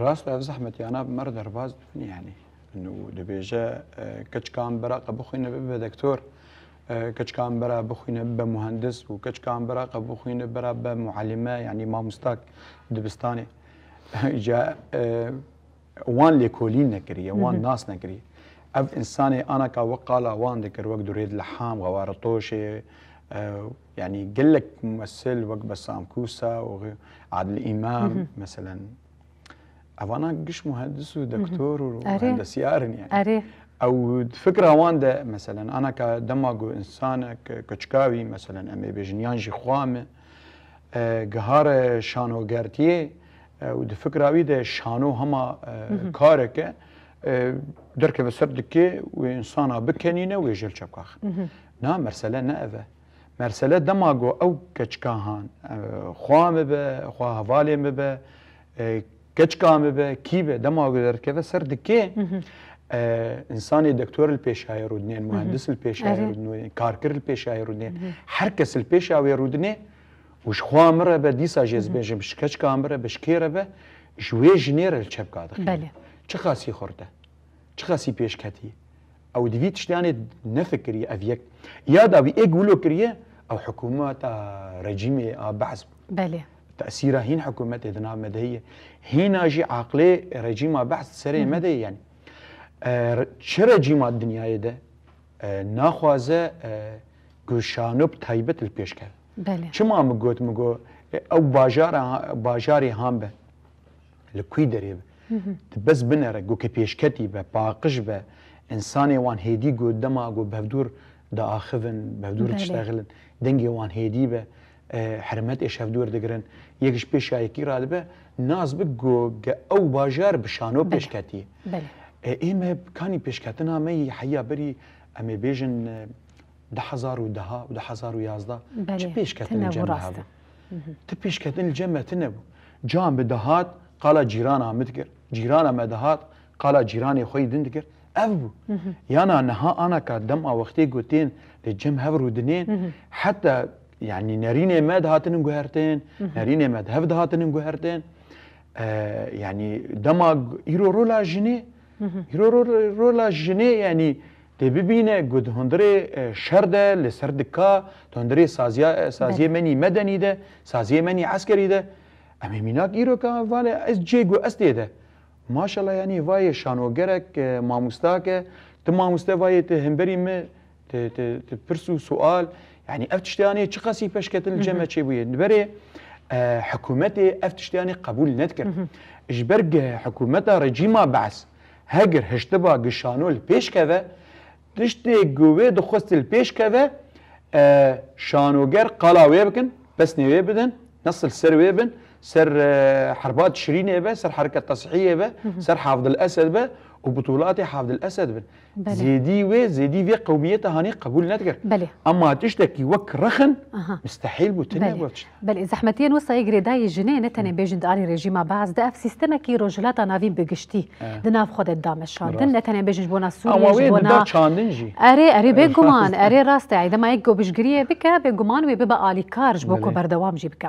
rast e, ev zehmetiyana bi me re derbas dibin, yanî. Û dibêje, e, keçika min bira qe bixwîne bibe doktor, e, keçika min bira bixwîne bibe muhendis û keçika min bira qe bixwîne bira be mualime, yanî mamostak dibistanê. Îca, e, wan lêkolîn nekiriye, wan Hı hı. nas nekiriye. Ev însanê anaka wek qala wan dikir, wek Durêd Leham, Xewar Toşê, e, yanî gelek mumessil wek Bessam Kûsa û Adil Îmam, Hı hı. meselen. Evana giş muhendis û Hı hı. doktor û Erê. muhendesyar in, yanî. Erê. Ew di fikra wan de, meselen, anaka dema ku însanek, keçika wî, meselen, em ê bêjin, yan jî xwa me, e, gihare şanogertiyê, e, û di fikra wî de şano hema, e, Hı hı. kareke, e, derkeve ser dikê wê însana bikenîne, wê jê li çepka xin. Hı hı. Na, mesele ne ev e. Mesele dema ku ew keçika han, e, xwa me be, xwa hevalê me be, e, keçika me be, kî be, dema ku derkeve ser dikê, Hı hı. e, însanê doktor li pêşayê rûdinên, Hı hı. muhendis li pêşayê Erê. rûdinên, karkir li pêşayê rûdinên, Hı hı. her kes li pêşa wê rûdinê û ji xwa min re be, dîsa jê ez Hı hı. bêjim, ji keçika min re be, ji kê re be, ji wê jinê re li çepka dixîne. Belê. Çiqasî xurt e. Çiqasî pêşketî. Ew di vî tiştanê nefikiriye ev yek. Ya da wî êk wilo kiriye, ew hikûmeta rejîmê a Behs bû. Belê. Tesîra hîn hikûmetê di nav me de heye. Hîna jî aqlê rejîma Behs serê Hı hı. me de ye, yanî. E, re-, çi rejîma dinyayê de, e, naxwaze, e, ku şano bi taybet li pêş keve? Belê. Çima min got, min got, e, ew bajara, bajarê han be. Li kwî derê be. Hı hı. Tu bes binere, ku ke pêşketî be, paqij be, însanê wan hêdî ku dema ku bevdûr diaxivin, bevdûr Belê. diştexilin, dengê wan hêdî be, e, hermetê şevdûr digirin, yek ji pêşa yekî radibe, nas bi ku ge ew bajar bi şano Belê. pêşketî. Belê. E, ê me kanî pêşketina me yî heya berî, em ê bêjin, e, du hezar û deh û du hezar û yazdeh Belê, çi pêşketin tine li cem bû me rast e. hebû? Hı hı. Ti pêşketin li cem me tine bû. Can bi dihat, qala cîrana min dikir. Cîrana me dihat, qala cîranê xwe yî din dikir. Ev bû. Hı hı. Yana niha anaka dema wextê ku tên li cem hev rûdinên, Hı hı. heta Yanî nerînê me dihatinin guhertin, nerînê me di hev dihatinin guhertin. E, yanî dema g- îro rola jinê, îro ro- rola jinê yanî tê bibîne ku di hundirê e, şer de, li ser dika, di hundirê saziya, e, saziyê Belê. menî medenî de, saziyê menî eskerî de, em ê mînak îro ka vale ez cê ku ez tê de. Maşallah yanî vayê şanogerek e, mamosta ke, tu mamoste vayê tu hemberî min, Ti, ti, ti pirs û sual, yanî ev tiştiyanê çiqasî pêşketin li cem me çêbûye. Li berê e, hikûmetê ev tiştiyanê qebûl nedikir. Ji ber ge hikûmeta rejîma Be's heger hiştiba gi şano li pêş keve, tiştê ku wê dixwest li pêş keve, e, şanoger qala wê bikin, pesnê wê bidin, nesil ser wê bin, ser e, herbat Şirînê be, ser herket Tesihiyê be, ser Hafdil Esed be û butulatê Hafdil Esed bin. Belê. Zêdî wê, zêdî vê qewmiyete hanî qebûl nedikir. Belê. Ema tiştekî wek rexin, Aha. mistehîl bû, tune Belê. bû tişt. Belê, zehmetiyên wisa yê girêdayî jinê ne tenê bêjin di alî rejîma Be's de ev sîstemekî Rojhilata Navîn bi giştî Eh. di nav xwe de dame şandin. Rast. Ne tenê bêjin ji bona Sûriyê, Ama ji wê bona dida çandin jî. Erê, erê, bêguman, erê rast e. Dema yek ku bijgiriyê bike, bêguman wê bibe alîkar ji bo ku Belê. berdewam jî bike.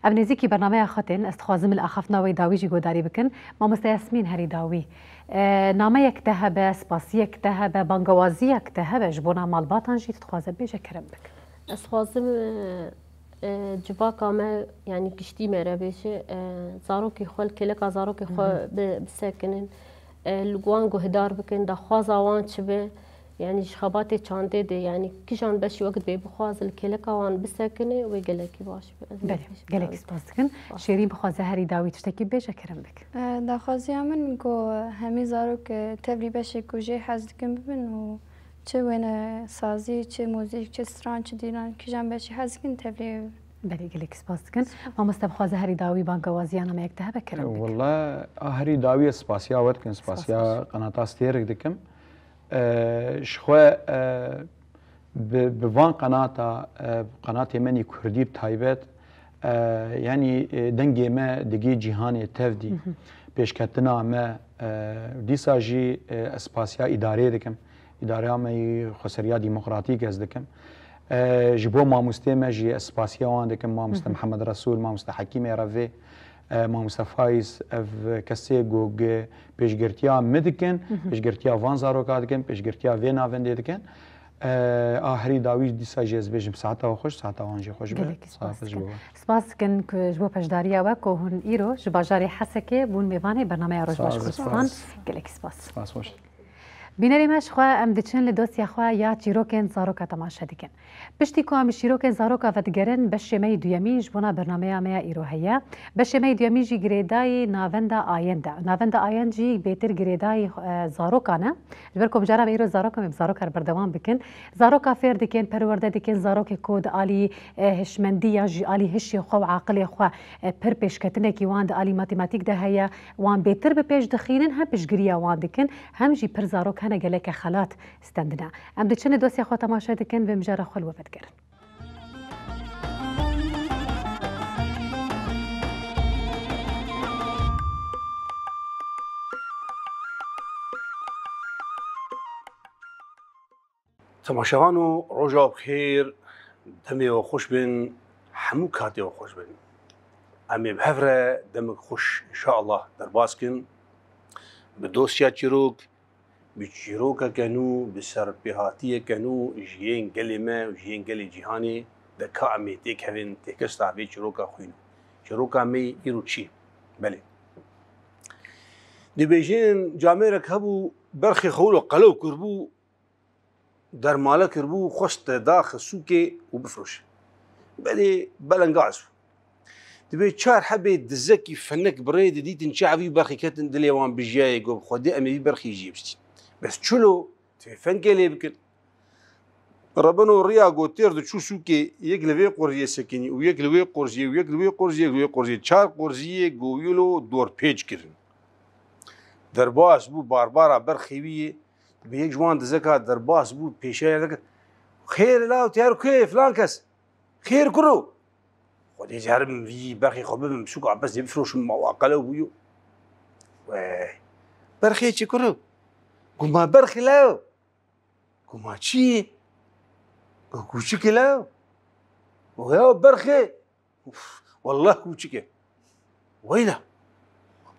Em nêzîkî bernameya xwe tên, ez dixwazim li axaftina wê dawî jî guhdarî bikin. Mamoste Yasmîn herî dawî. E, nameyek te hebe, spasiyek te hebe, bangewaziyek te hebe ji bona malbatan jî tu dixwaze bêje kerem bik. Ez dixwazim, e, e, civaka me, yanî giştî me re bêje, e, zarokê xwe, li kêleka zarokê xwe Hı hı. bi-, bisekinin, e, li wan guhdar bikin, daxwaza wan çi be, yanî ji xebatê çandê de, yanî kijan beşî wek dibê bixwaze li kêleka wan bisekine, wê gelekî baş be. Ez Belê, vê gelekî piştgirî spas dikin. Spas. Şêrîn bixwaze herî dawî tiştekî bêje kerem bik. E, daxwaziya min ku hemî zarok, e, tevlî beşê ku jê hez dikin bibin û çi wêne sazî, çi muzîk, çi stran, çi dîlan, kijan beşî hez dikin tevlî. Belê gelek spas dikin. Mamoste bixwaze herî dawî bangewaziya nameyek te hebe kerem bik. Wala a herî dawî ez spasiya we dikim, Spas spasiya baş. qenata Stêrik dikim. E, ji xwe e, bi, bi van qenata, e, qenatê me nî kurdî bi taybet, e, yanî e, dengê me digê cîhanê tevdî. Hı hı. Pêşketina me, e, dîsa jî e, ez spasiya îdareyê dikim. Îdareya me yî xweseriya demokratîk ez dikim. E, ji bo mamostê me jî ez spasiya wan dikim, mamoste Hı hı. Mihemed Resûl, mamoste Hekîmê Revê, e, mamoste Faiz, ev kesê ku gi pêşgirtiya me dikin, Hı hı. pêşgirtiya van zaroka dikin, pêşgirtiya vê navendê dikin. E, a herî dawî dîsa jî ez bêjim saeta we xweş, saeta wan jî xweş be. Gelekî spas Saet ji dikin. bo we. Spas dikin ku ji bo beşdariya we ku hûn îro ji bajarê Hesekê bûn mêvanê bernameya Roj Baş Spas, Kurdistan. spas. Gelekî spas. Spas xweş. Bînerê me, ji xwe em diçin li dosya xwe ya çîrokên zaroka temaşe dikin. Piştî ku em bi çîrokên zaroka vedigerin, beşê me yî duyemîn ji bona bernameya me ya îro heye. Beşê me yî duyemîn jî girêdayî navenda Ayend e. Navenda Ayend jî bêtir girêdayî, e, zarokan e. Ji ber ku mijara me îro zarok e, em ê bi zarokan re berdewam bikin. Zaroka fêr dikin, perwerde dikin, zarokê ku di alî, e, hişmendî yan jî alî hişê xwe û aqilê xwe, e, pir pêşketinekî wan di alî matematîk de heye, wan bêtir bi pêş dixînin, hem piştgiriya wan dikin, hem jî pir zarok hene geleke xelat stendine. Em diçin li dosya xwe temaşe dikin, vê mijara xwe li we vedigerin. Temaşevano, roja we bi xêr, demê we xweş bin, hemû katê we xweş bin. Em ê bi hev re demek xweş înşallah derbas kin. Bi dosya çîrok, bi çîrokeke nû, bi serpêhatiyeke nû ji yên gelê me û ji yên gelê cîhanê de ka em ê têkevin têkesta vê çîroka xwîn. Çîroka me yî îro çi? Belê. Dibêjin camêrek hebû, berxê xwe wilo qelew kiribû, dermale kiribû, xwest te daxe sûkê û bifiroşe. Belê belengaz bû. Dibê çar hebê dizekî fenek bi rê de dîtin çav wî berxê ketin dilê wan bijiyayê, got, Xwedê em ê vî berxê jê bistîn. Bes çilo, divê fengê lê bikin. Rebeno riya got têr diçû sûkê, yek li vê qorziyê sekinî û yek li wê qorziyê û yek li wê qorziyê, yek li wê qorziyê. Çar qorziyê got wilo dorpêç kirin. Derbas bû, barbara berxê wî yê. Bi yek ji wan dizeka derbas bû, pêşiya dike. Xêr law, tiyar kê filan kes? Xêr kuro? Xwedê carim vî berxê xwe bibim, sûka pez dê bifroşim, ma wa qelew bûyo. Wey. Berxê çi kuro? Guma berxê law. Guma çi? Gu kûçikê law. Û ya berxê, uf, wallah kûçik e. Weyla.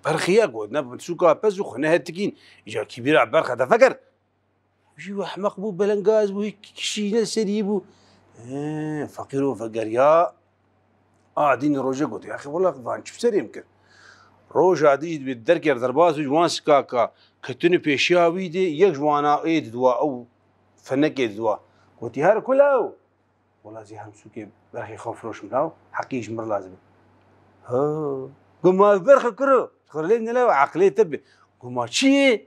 Berxê ya got, ne sûka pez û xwe nehetikîn. Îca kîbîra berxe de vekir. Jî û ehmeq bû, belengaz bû, hîç kişî ne serî bû. He, feqîro vegeriya. A dîn roje got, "Yaxî, wela van çi serê min kir?" Roja dî jî dibê derker derbas bû, ji wan sikaka ketine pêşiya wî dê, yek ji wana ê didiwa, ew fenekê didiwa. Gotî, "Her kula ew." Wela zî hem sûkê berxê xwe firoşim law, heqî ji mir lazim e. Ha, guma ev berxe kuro, xwe lê nelaw, eqlê te bi. Guma çi yê?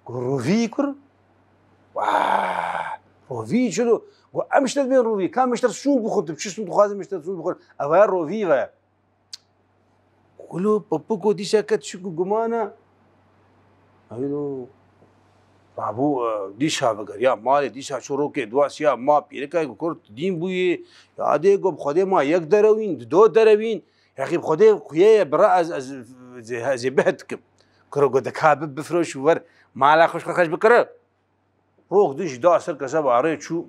Ku rovî kur. Wah, rovî çilo? Ku em işte dibên rovî. Ka mişter sûn bixwin, tu çi sûn dixwazin mişter sûn bixwin. Ev ya rovî ve. Kulo papiko dîsa ket şik û gumana. Ayno. Rabû, e, dîsa vegeriya malê, dîsa ço rokê dua siya ma pîrika ku kurt dîn bûyê. Ya dê ku bi Xwedê ma yek derewîn, di do derewîn. Yaxî bi Xwedê xuye ye bira ez, ez, ez, ez ê bih dikim. Kuro got, "Deka bi bifroş û wer mala xwe ji xwe xeş bikire." Rok din jî da ser keseba rê çû.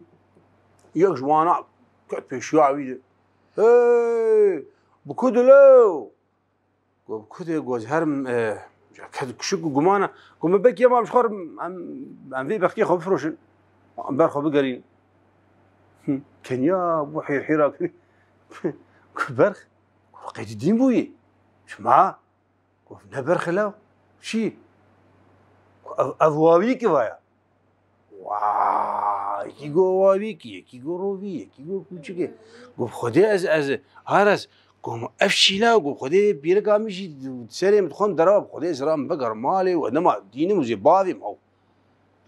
Yek ji wana ket pêşiya wî de. "Hey, bi ku dilo?" Got, "Bi ku de?" Got, "Her, e, ket kuşik û gumana." Got, "Me bekî em ji xwe re em, em vê bextiyê xwe bifroşin. Em ber xwe bigerîn." Hı, kenya bû hêrhêra kirî. Got, "Berx?" Got, "Qey tu dîn bûyî? Çima?" Got, "Ne berxê law? Çi?" Got, "Ev, ev wawî ki vaya." Wa, yekî got wawî ki, yekî got rovî, yekî got kûçikê. Got, "Xwedê ez, ez, Aras." Got, "Ev çi law?" Got, "Xwedê pîrika min jî serê min dixwem dera, bi Xwedê ez ra min veger malê û nema dînim û zê bavê min ew."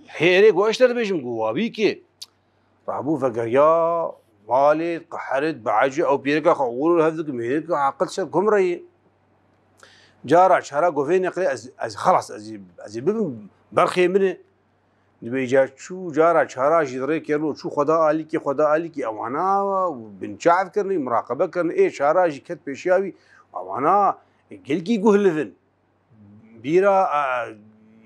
Hêrê got, "Ez te dibêjim," got, "Wawî ki." Rabû vegeriya malê, qeherit, bi ecî ew pîrika xwe û hev dikim, hêrê ki aqil ser kum re ye. Cara çara got, "Vê neqlê ez, ez xelas, ez, ez ê bibim berxê min e." Dibê îca çû cara çara jî rê kerlo çû xwe da alîkî, xwe da alîkî ewana binçav kirinî, muraqebe kirinî, ê çara jî ket pêşiya wî, ewana gelkî guh livin. Bîra, e,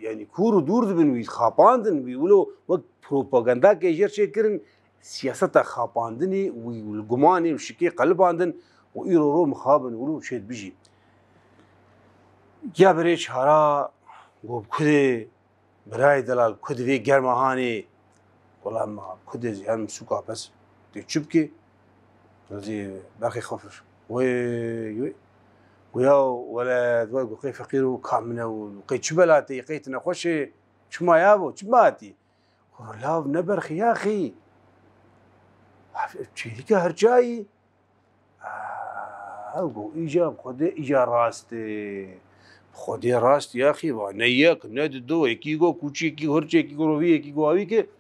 yanî kûr û dûr dibin wî, xapandin wî, wilo wek propagandakê jêr çêkirin, siyaseta xapandinê wî li gumanê û şikê qelibandin û îro ro mixabin wilo çêdibijî. Ya birê çara got, "Bi ku dê, birayê delal, ku divê germa hanê?" Wela ma ku dê zî her min sûka pez. Tê çi bikê? Ez ê berxê xwe fir. Wê, wê. Goya wele, wele got, "Qey feqîr û ka min e û qey çi bela tê, qey tu nexweş ê? Çima ya bo? Çima hatî?" Got, "Lav ne berxê ya xî. Çêlîka her çayî." Ah, ew got, "Îca bi Xwedê, îca rast e. Bi Xwedê rast ya xî va. Ne yek, ne di do, yekî got kûçî, yekî got hirçê, yekî got rovî, yekî got awî ki."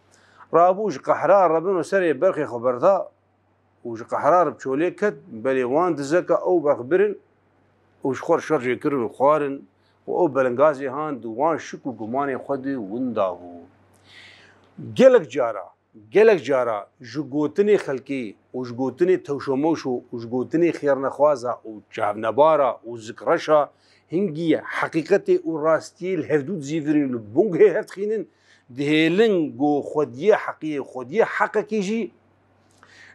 Rabû ji qehra re bin û serê berxê xwe berda û ji qehra re bi çolê ket, belê wan dizeka ew berx birin û ji xwe re şerjê kirin û xwarin û ew belengazê han di wan şik û gumanê xwe de winda bû. Gelek cara, gelek cara ji gotinê xelkê û ji gotinê tewşomewşo û ji gotinê xêrnexwaza û çavnebara û zikreşa hingî heqîqetê û rastiyê li hevdû dizîvirîn û li bongê hev dixînin, dihêlin ku xwediyê heqiyê, xwediyê heqekê jî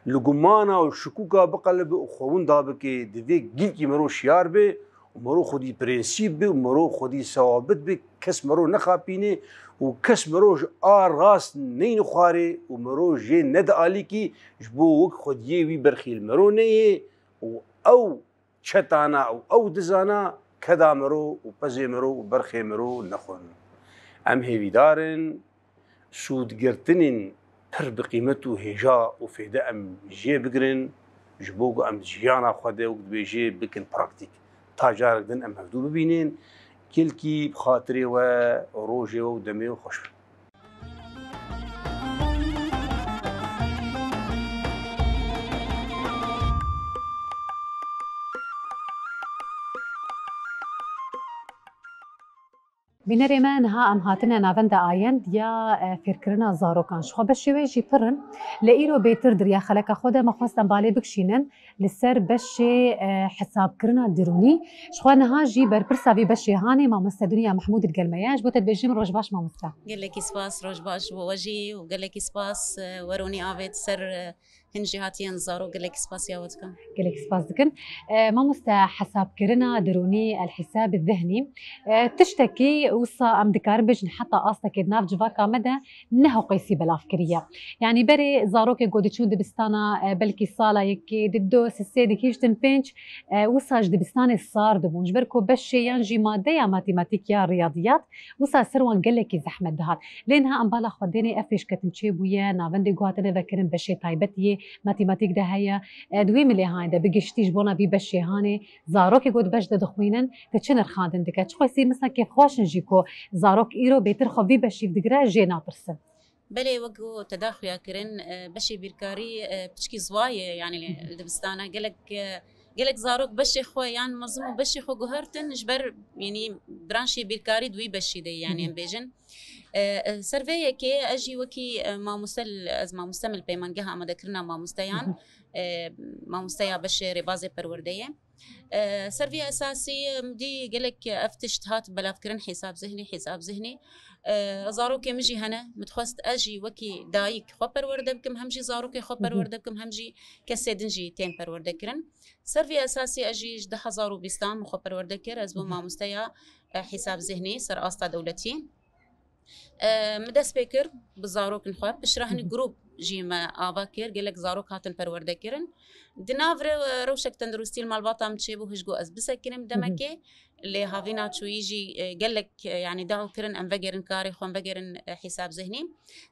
li gumana û şikûka biqelibe û xwe winda bike, divê gilkî mero şiyar be û mero xwedî prensîp be û mero xwedî sewabit be, kes mero nexapîne û kes mero ji a rast neyne xwarê û mero jê nede alîkî, ji bo wek xwediyê wî berxî li mero neyê û ew çetana û ew dizana keda mero û pezê mero û berxê mero nexwin. Em hêvîdar in sûdgirtinên pir bi qîmet û hêja û fêde em jê bigirin, ji bo ku em jiyana xwe de wek dibêjê bikin praktîk. Ta carek din em hevdû bibînin, gelkî bi xatirê we, rojê we û demê we xweş be. Bînerê me, niha em hatine navenda ayend ya, e, fêrkirina zarokan. Ji xwe beşê wê jî pir in. Lê îro bêtir dir ya xeleka xwe de me xwest em balê bikişînin li ser beşê, e, hesabkirina derûnî. Ji xwe niha jî berpirsa vî beşê hanê mamoste Dinya Mehmûd digel me ye. Ji bo te dibêjim roj baş mamoste. Gelekî spas, roj baş bo we jî û gelekî spas, e, weronî avêt ser, e, Hin jî hatiyen zarok, gelek spasiya we dikim. Gelek spas dikin. E, mamoste, hesabkirina derûnî, el-hîsab zihnî, e, tiştekî wisa em dikarin bêjin heta astekê di nav civaka me de ne heqeysî belav kiriye. Yanî berê zarokê ku diçûn dibistana, e, belkî sala yekê, di du, sisê, di hîştin pênc, e, wisa ji dibistanê sar dibûn. Ji ber ku beşê yan jî madeya matematik ya riyadiyat wisa ser wan gelekî zehmet dihat. Lê niha em bala xwe dênê ev pêşketin çêbûye, navendê ku hatine vekirin beşê taybet yê matematîk de heye. E, di wê milê hanê de bi giştî ji bona vî beşê hanê zarokê ku di beş de dixwînin, te çi nirxandin dike? Çiqasî mesela kêfxweş in jî ku zarok îro bêtir xwe vî beşî digire, jê natirsin. Belê, wek ku te da xuya kirin, e, beşê bîrkarî, e, piçkî ziwa ye, yanî li dibistana gelek, e, gelek zarok beşê xwe yan mezin û beşê xwe guhertin ji ber, yanî branşê bîrkarî di wî beşî de, yanî Hı hı. em bêjin. E, e, ser vê yekê ez jî wekî, e, mamoste, ez mamoste me li peymangeha amadekirina mamosteyan, Hı hı. e, mamosteya beşê rêbazê perwerde ye. E, ser vê esasî, em dî gelek ev tişt hat belavkirin, hîsab zihnî, hîsab zihnî. E, zarokê min jî hene, min dixwest ez jî wekî dayik xwe perwerde bikim, hem jî zarokê xwe Hı hı. perwerde bikim, hem jî kesê din jî tên perwerde kirin. Ser vê esasî ez jî ji du hezar û bîstan min xwe perwerde kir, ez bûm Hı hı. mamosteya, e, hîsab zihnî ser asta dewletî. E, min dest pê kir bi zarokên xwe. Piştre hinî Hı hı. grûp jî me ava kir. Gelek zarok hatin perwerde kirin. Di nav re, e, rewşek tenduristî li malbata min çêbû, hişt got ez bisekinim Hı hı. demekê. Lê havîna çûyî jî, e, gelek, e, yanî daw kirin em vegerin karê xwe, em vegerin, e, hîsab zihnî.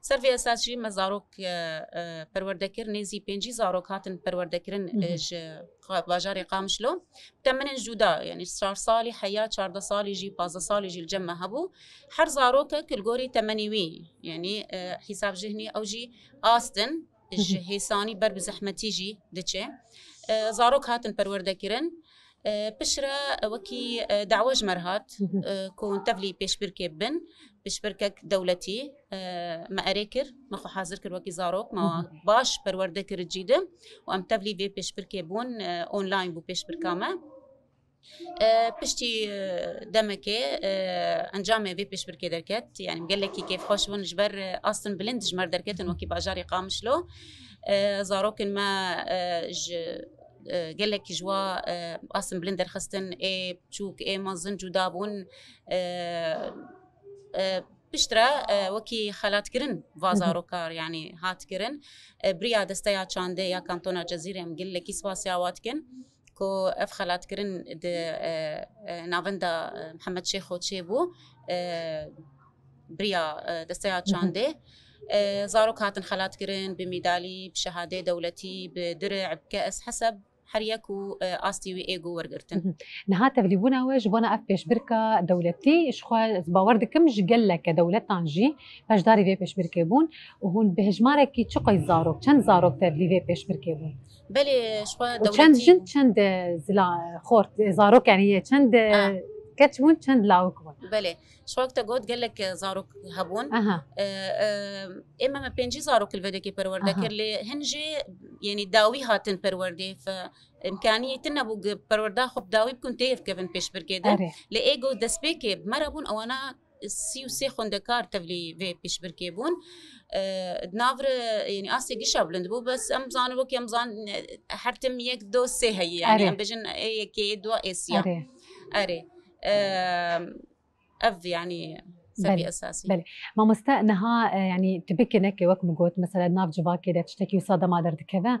Ser vê esas jî me zarok, e, e, perwerde kir. Nêzî pêncî zarok hatin perwerde kirin, Hı hı. e, ji Qa-, bajarê Qamişlo. Temenên cuda, yanî çar salî heya, çardeh salî jî, pazdeh salî jî li cem me hebû. Her zarokek li gorî temenî wî, yanî, e, hîsab zihnî ew jî astin, Hı hı. ji hêsanî ber bi zehmetî jî diçe. E, zarok hatin perwerde kirin. E, piştre wekî, e, dawe ji me re hat, Hı hı. e, ku hûn tevlî pêşbirkê bin. Pişbirkek dewletî, e, me erê kir, me xwe hazir kir wekî zarok, me Hı hı. baş perwerde kir cî de û em tevlî vê pêşbirkê bûn, e, online bû pêşbirka me. E, piştî, e, demekê, e, encamê vê pêşbirkê derket, yanî gelekî kêfxweş bûn ji ber, e, astin bilind ji me re derketin wekî bajarê Qamişlo. E, zarokên me, e, ji, e, gelekî ji wa, e, astin bilind derxistin, ê biçûk, ê mezin cuda bûn. E, e, piştre, e, wekî xelatkirin va Hı hı. zaroka, yanî hat kirin. E, bi riya desteya çandê ya Kantona Cezîrê em gelekî spasiya wa dikin ku ev xelatkirin di, e, e, navenda, e, Mihemed Şêxo çêbû, e, bi riya, e, desteya Hı hı. çandê. E, zarok hatin xelatkirin bi mîdalî, bi şehadê dewletî, bi diric, bi ke's, heseb her yek û, e, astî wî ê ku wergirtin. Hı hı. Niha tevlîbûna we ji bona ev pêşbirka dewletî, ji xwe ez bawer dikim ji geleke dewletan jî beşdarî vê pêşbirkê bûn û hûn bi hejmarekî çi qey zarok, çend zarok tevlî vê pêşbirkê bûn? Belê, ji xwe Û çend dewletî jin, çend, e, zila, xort, e, zarok, yanî çend, e, Ah. keç bûn, çend lawik bûn? Belê. Ji xwe te got gelek, e, zarok hebûn. Aha. E, e, ê me, me pêncî zarok li vê dekê perwerde Aha. kir, lê hin jî, yanî dawî hatin perwerdê, fe-, îmkaniyê tune bû ku perwerda xwe bi dawî bikin tê kevin pêşbirkê de. Erê. Lê ê ku destpêkê bi me re bûn, ewana sî û sê xwendekar tevlî vê pêşbirkê bûn. E, di nav re, yanî astê gişa bilind bû, bes em zanin wekî em zan, e, her tim yek, do, sê heye, yanî Erê. em bêjin ê yekê, ê dua, ê siya. Erê. Erê. E, ev, yanî, sebî Belê. esasî. Belê. Mamoste, niha, e, yanî tu bikî neke, wek min got, mesela, di nav civakê de tiştekî wisa dema derdikeve,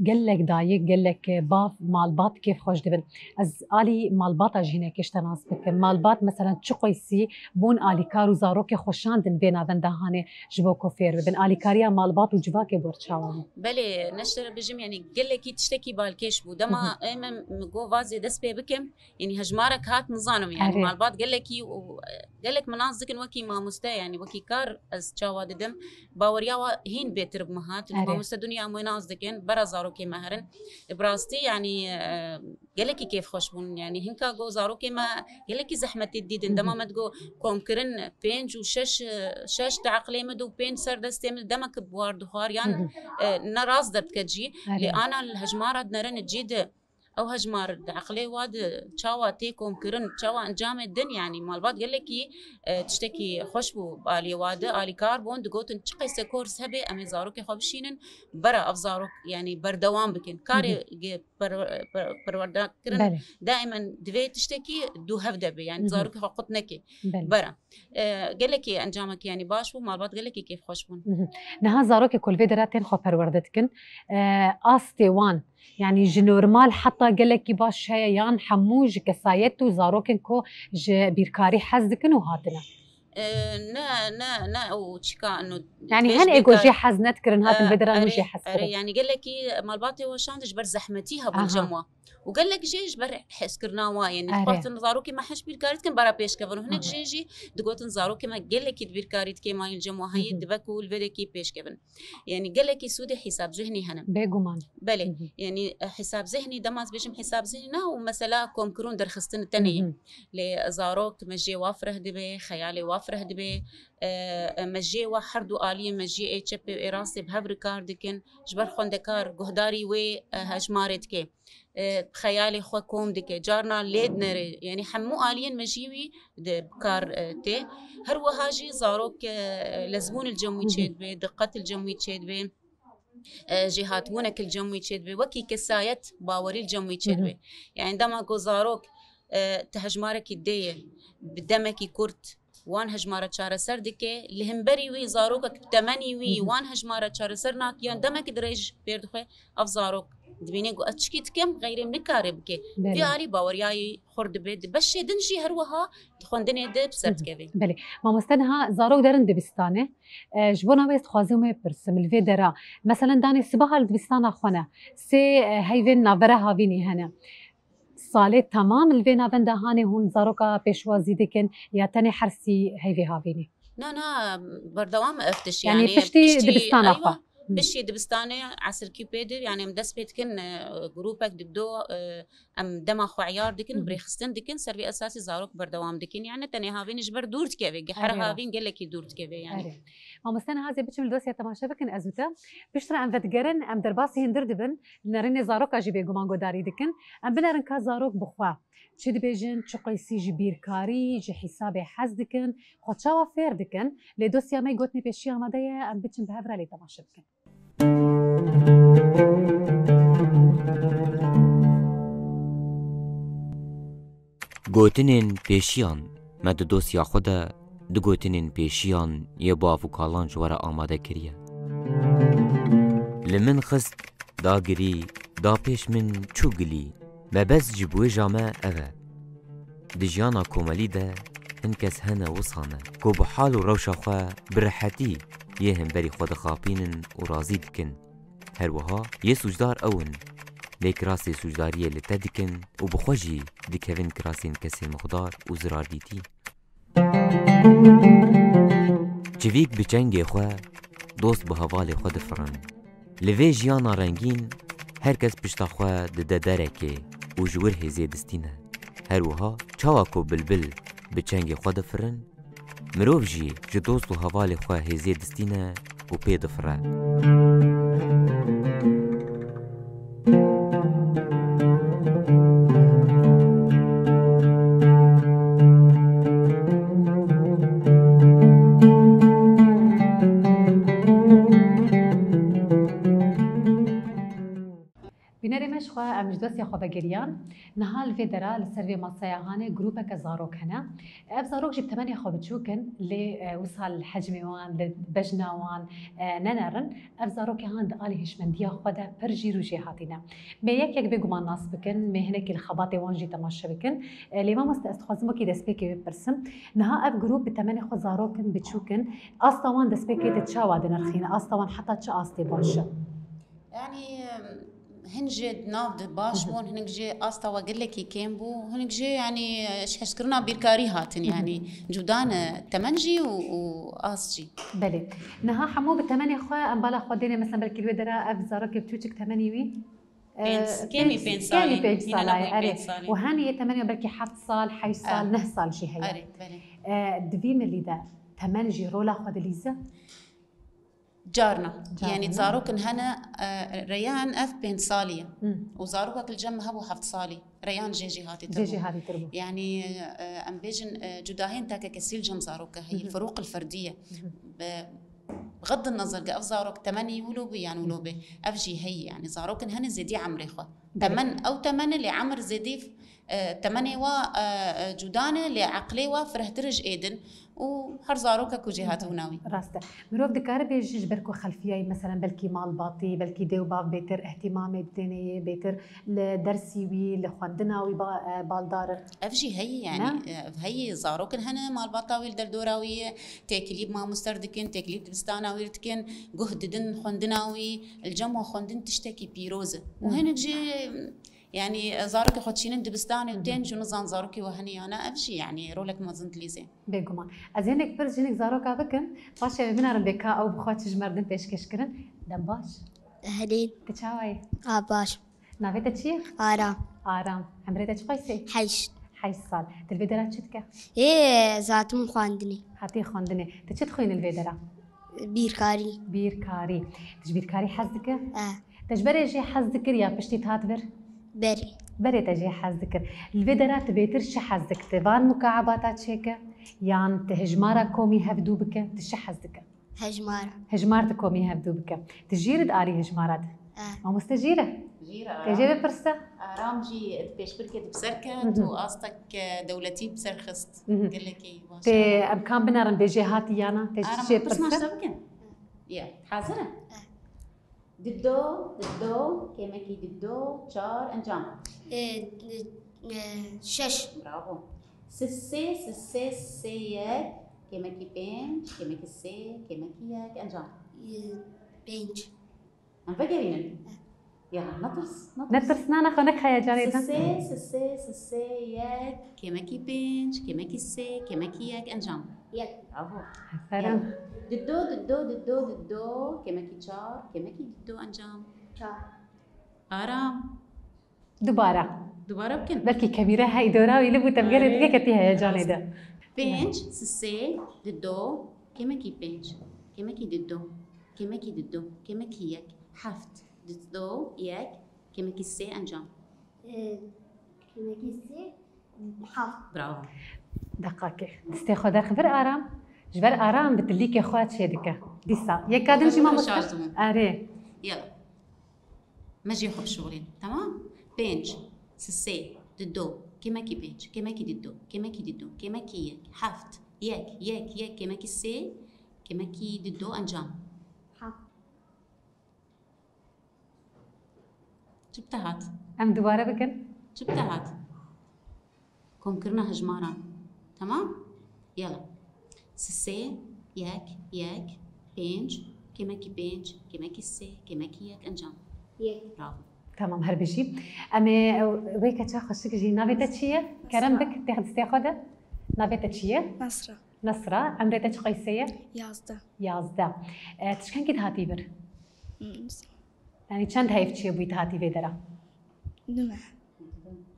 gelek dayik, gelek, e, bav, malbat kêfxweş dibin. Ez alî malbata jî hinekê ji te nas bikim. Malbat, mesela, çi qeysî bûn alîkar û zarokê xwe şandin vê navenda hanê ji bo ku fêr bibin? Alîkariya malbat û civakê bor çawa bû? Belê, neştere bijim, yanî gelekî tiştekî balkêş bû. Dema Hı hı. em, em go vazê dest pê bikim, yanî hejmarek hat nizanim, yanî Erê. malbat gelekî û, e, gelek min nas dikin wekî mamoste, yanî wekî kar ez çawa didim, baweriya wa hîn bêtir bi min hat. Erê. Mamoste dinya em wê nas dikin, bera zarokê me herin. Bi rastî, yanî, e, gelekî kêfxweş bûn. Yanî hinka go zarokê me gelekî zehmetî dîtin. Hı hı. Dema me digo komkirin pênc û şeş, şeş di eqlê min de û pênc ser destê min de, dema ki bi war dixwar yan, Hı hı. e, ne rast derdike cî. Erê. Lê ana li hejmara dinerin cî de Ew hejmar di eqlê wa de çawa tê komkirin, çawa encamê din, yanî malbat gelekî, e, tiştekî xweş bû aliyê wa de, alîkar bûn, digotin çi qey sekors hebe, em ê zarokê xwe bişînin, bera ev zarok, yanî berdewam bikin. Karê Hı hı. ge-, per-, per-, perwerdekirin Belê. daimen divê tiştekî du hev de be, yanî Hı hı. zarokê xwe qut neke. Belê. Bera. E, gelekî encamekî, yanî baş bû, malbat gelekî kêfxweş bûn. Mhm. Niha zarokê ku li vê dera tên xwe perwerde dikin, e, astê wan, yanî ji normal heta gelekî baş heye, yan hemû ji kesayet û zarokên ku ji bîrkarî hez dikin û hatine? E, ne, ne, ne, ew çika, ino, Yanî divê hin ji ê ku bîrkarî jê hez nedikirin, hatin E, vê dera nû erê, jê hez erê, kirin. yanî gelekî malbatê we şand ji ber zehmetî hebûn Aha. cem we. Û gelek jê ji ber hezkirina wan, yanî Erê. dixwestin zarokê me hej bîrkarî dikin, bera pêş kevin. Û hinek Aha. jê jî digotin zarokê me gelekî di bîrkarî dike, mayî li cem wan heye, Hı hı. dibe ku li vê dekî pêş kevin. Yanî gelekî sûdê hîsab zihnî hene. Bêguman. Belê, Hı hı. yanî, e, hîsab zihnî, dema ez bêjim hîsab zihnî ne û mesela komkirin derxistin tenê ye. Hı hı. Lê zarok mejiyê wa fireh dibe, xeyalê wa fireh dibe, e, e, mejiyê wa her du aliyê mejiyê ê çepê û ê rastê bi hev re kar dikin. Ji ber xwendekar guhdarî wê, e, hejmarê dike. E, xeyalê xwe kom dike. Carna lê dinere. Yanî hemû aliyên mejiyê wî di kar, e, tê. Her wiha jî zarok, e, lezbûn li cem wî Hı hı. çêdibe, diqet li cem wî çêdibe, e, jêhatbûnek li cem wî çêdibe, wekî kesayet bawerî li cem wî Hı hı. çêdibe. Yanî dema ku zarok, e, ti hejmarekî dê ye, bi demekî kurt wan hejmara çareser dike, li hemberî wî zarokek bi temenî wî Hı hı. wan hejmara çareser nake, yan demekî dirêj pêr dixwe, ev zarok dibîne ku ez çikî dikim, xeyrê min nikare bike. Belê. Vî alî baweriyayî xurt dibe. Di beşê din jî her wiha di xwendinê de bi ser Hı hı. dikeve. Belê. Mamoste, niha zarok derin dibistanê. E, ji bona wê ez dixwazim wê pirsim, li vê dera, meselen danê sibaha li dibistana xwe ne, sê, e, heyvên navbera havînî hene. Salê temam li vê navenda hanê hûn zaroka pêşwazî dikin ya tenê her sî heyvê havînî? Na, na, berdewam ev tişt, Yanî yanî piştî piştî, dibistana eywa, xwe. Hı. piştî dibistanê esirkî pê dir, yanî em dest pê dikin, e, grûpek dido, e, em dema xwe eyar dikin, Hı hı. birêxistin dikin, ser vê esasî zarok berdewam dikin. Yanî ne tenê havînê ji ber dûr dikeve, ge-, her Erê rast. havîn gelekî dûr dikeve yanî. Erê. Mamoste, niha ez ê biçim li dosya temaşe bikin, ez û te. Piştre em vedigerin, em derbasî hundir dibin, li nerînê zaroka jî bêguman guhdarî dikin. Em binerin ka zarok bi xwe çi dibêjin, çi qeysî ji bîrkarî, ji hîsabê hez dikin, xwe çawa fêr dikin. Lê dosya me gotinê pêşî amade ye, em biçin bi hev re lê temaşe bikin. Gotinên pêşiyan. Me di dosya xwe de du gotinên pêşiyan yê bav û kalan ji we re amade kiriye. Li min xist, da girî, da pêş min çû gilî. Mebest ji biwêja me ev e. Di jiyana komelî de hin kes hene wisa ne ku bi hal û rewşa xwe bi rehetî yê hemberî xwe dixapînin û razî dikin. Her wiha yê sûcdar ew in. Lê kirasê sûcdariyê li te dikin û bi xwe jî dikevin kirasên kesên mixdar û zirardîtî. Çivîk bi çengê xwe, dost bi hevalê xwe difirin. Li vê jiyana rengîn, her kes pişta xwe dide derekê û ji wir hêzê distîne. Her wiha çawa ku bilbil bi çengê xwe difirin, mirov jî ji dost û hevalê xwe hêzê distîne û pê difire. Bînerê me, ji xwe em ji dosya xwe vegeriyan. Niha li vê dera li ser vê masaya hanê grûpeke zarok hene. Ev zarok jî bi temenê xwe biçûk in, lê, e, wisa li hecmê wan, li bejna wan, e, ne nerin. Ev zarokê han di alî hişmendiya xwe de pir jîr û jêhatî ne. Mê yek yek bêguman nas bikin, mê hinekî li xebatê wan jî temaşe bikin. E, lê mamoste, ez dixwazim wekî destpêkê bipirsim. Niha ev grûp bi temenê xwe zarok in, biçûk in. Asta wan destpêkê te çawa dinirxîne? Asta wan heta çi astê baş e? Yanî, hin jê di nav de baş Hı hı. bûn, hinek jê asta we gelekî kêm bû, hinek jê, yanî, ji hezkirina bîrkarî hatin, Hı hı. yanî, cuda ne temen jî û, û ast jî. Belê. Niha hemû bi temenê xwe, em bala xwe dêne, mesela belkî li wê dera ev zarokê biçûçik temenî wî, e, Pênc, kêmî pênc, pênc salî, kêmî pênc nîna salay, nabûyî erê. pênc salî. Û henî yê temenê belkî heft sal, heşt sal, Eh. neh sal jî heye. Erê, belê. E, di vî milî de temen jî rola xwe dilîze? Carna. Carna. Yani zarokin hene, e, Reyhan ev pênc salî ye. Hı. Û zarokek li cem me hebû heft salî. Reyhan jê jî hatîtir bû. Jê jî hatîtir bû. Yani, e, em bêjin, e, cudahiyên teke kesî li cem zaroke heye. Hı hı. Furuq el ferdî ye. Hı hı. Bi, bi xeddin nezir ge ev zarok temenî wilo bû yan wilo bê. Ev jî heye yani. Zarokin hene zêdî emrê xwe. Belê. Temen, ew temen e lê emir zêdî, e, temenê wa, e, e, cuda ne, lê eqlê wa firehtir e ji ê din û her zarokek ku jê hatibûna wî. Rast e. Mirov dikare bêje ji ber ku xelfiyayî, meselen, belkî malbatî, belkî dê û bav bêtir îhtîmamê didêne yê, bêtir li dersî wî, li xwendina wî ba-, e, baldar in. Ev jî heye yani, ne? Ev heye, zarokin hene malbata wî li derdora wî ye, têkilî bi mamoster dikin, têkilî bi dibistana wî dikin, guh didin xwendina wî, li cem we xwendin tiştekî pîroz e. Û Hmm. hinek jî, yani, zarokê xwe çînin dibistanê û Hı hı. tên ji nizan zarokê we hene ya ne, ev jî, yani, rolek mezin dilîzê. Bêguman. Ez hinek pirs ji hinek zaroka bikim, paşê em binarin bê ka ew bi xwe çi ji merdin pêşkêş kirin. Dem baş. Helîn. Tu çawa yî? A baş. Navê te çi ye? Aram. Aram. Emrê te çi qaysê? Heşt. Heşt sal. Tu li vê dera çi dike? Ê, zatim xwendinê. Hatî xwendinê. Tu çi dixwînî li vê dera? Bîrkarî. Bîrkarî. Tu ji bîrkarî hez dike? E. Te ji berê jê hez dikir ya piştî hat vir? Berê. Berê te jê hez dikir. Li vê dera tu bêtir çi hez dike? Tu van mukaebata çêke? Yan tu hejmara komî hevdû bike? Tu çi hez dike? Hejmara. Hejmar tu komî hevdû bike. Tu jîr id arî hejmara di? E. Mamoste jîr e? Jîr e, Te jê Aram. Bipirse? Aram jî di pêşbirkê di bi ser ket Hı hı. û astek, e, dewletî bi ser xist. Hı hı. Gelekî baş Tê e. Em kan binarin bê jê hatî yana? Tê Aram, çê pirsna pirse? Ji te bikin. Ye, hazir e? E. Dido, dido, kêmekî dido, çar, encam. E, e, şeş. Bravo. Sisê, sisê, sisê, yek, kêmekî pênc, kêmekî sê, kêmekî yek, encam. E, pênc. Em vegerînin. Ya, netirs, netirs. Netirs, na, nexwe, nek heyecanê de. Sisê, sisê, sisê, yek, kêmekî pênc, kêmekî sê, kêmekî yek, encam. Yek. Bravo. Aferin. Yek. Dido, dido, dido, dido, kêmekî çar, kêmekî dido, encam. Çar. Aram. Dubare. Dubare bikin. Belkî kemîre hey dora wî li bû, tevgerê Erê. Dike ketî heyecanê de. Pênc, sisê, dido, kêmekî pênc, kêmekî dido, kêmekî dido, kêmekî yek, heft, dido, yek, kêmekî sê, encam. Ee, kêmekî sê, heft. Bravo. Deqakê. Distê xwe derxivir Aram. Ji ber Aram bi tilîkê xwe çê dike. Dîsa. Yeka din jî Xwe mamoste. Şarj dibû. Erê. Yala. Me jê xwe bişuxulîn. Temam? Pênc, sisê, dido, kêmekî pênc, kêmekî dido, kêmekî dido, kêmekî yek, heft, yek, yek, yek, kêmekî sê, kêmekî dido, encam. Heft. Çi bi te hat? Em dubare bikin. Çi bi te hat? Komkirina hejmaran. Temam? Yala. Sisê, yek, yek, pênc, kêmekî pênc, kêmekî sê, kêmekî yek, encam. Yek. Bravo. Tamam, her bijî. Em ê, e, wê keça xweşik jî. Navê te çi ye? Kerem Nasra. Bik, tê distê xwe de. Navê te çi ye? Nasra. Nasra. Emrê te çi qeysê ye? Yazdeh. Yazdeh. E, tu çend kî dihatî vir? Hmm. Yani çend heyv çêbûyî tu hatî vê dera? Du meh.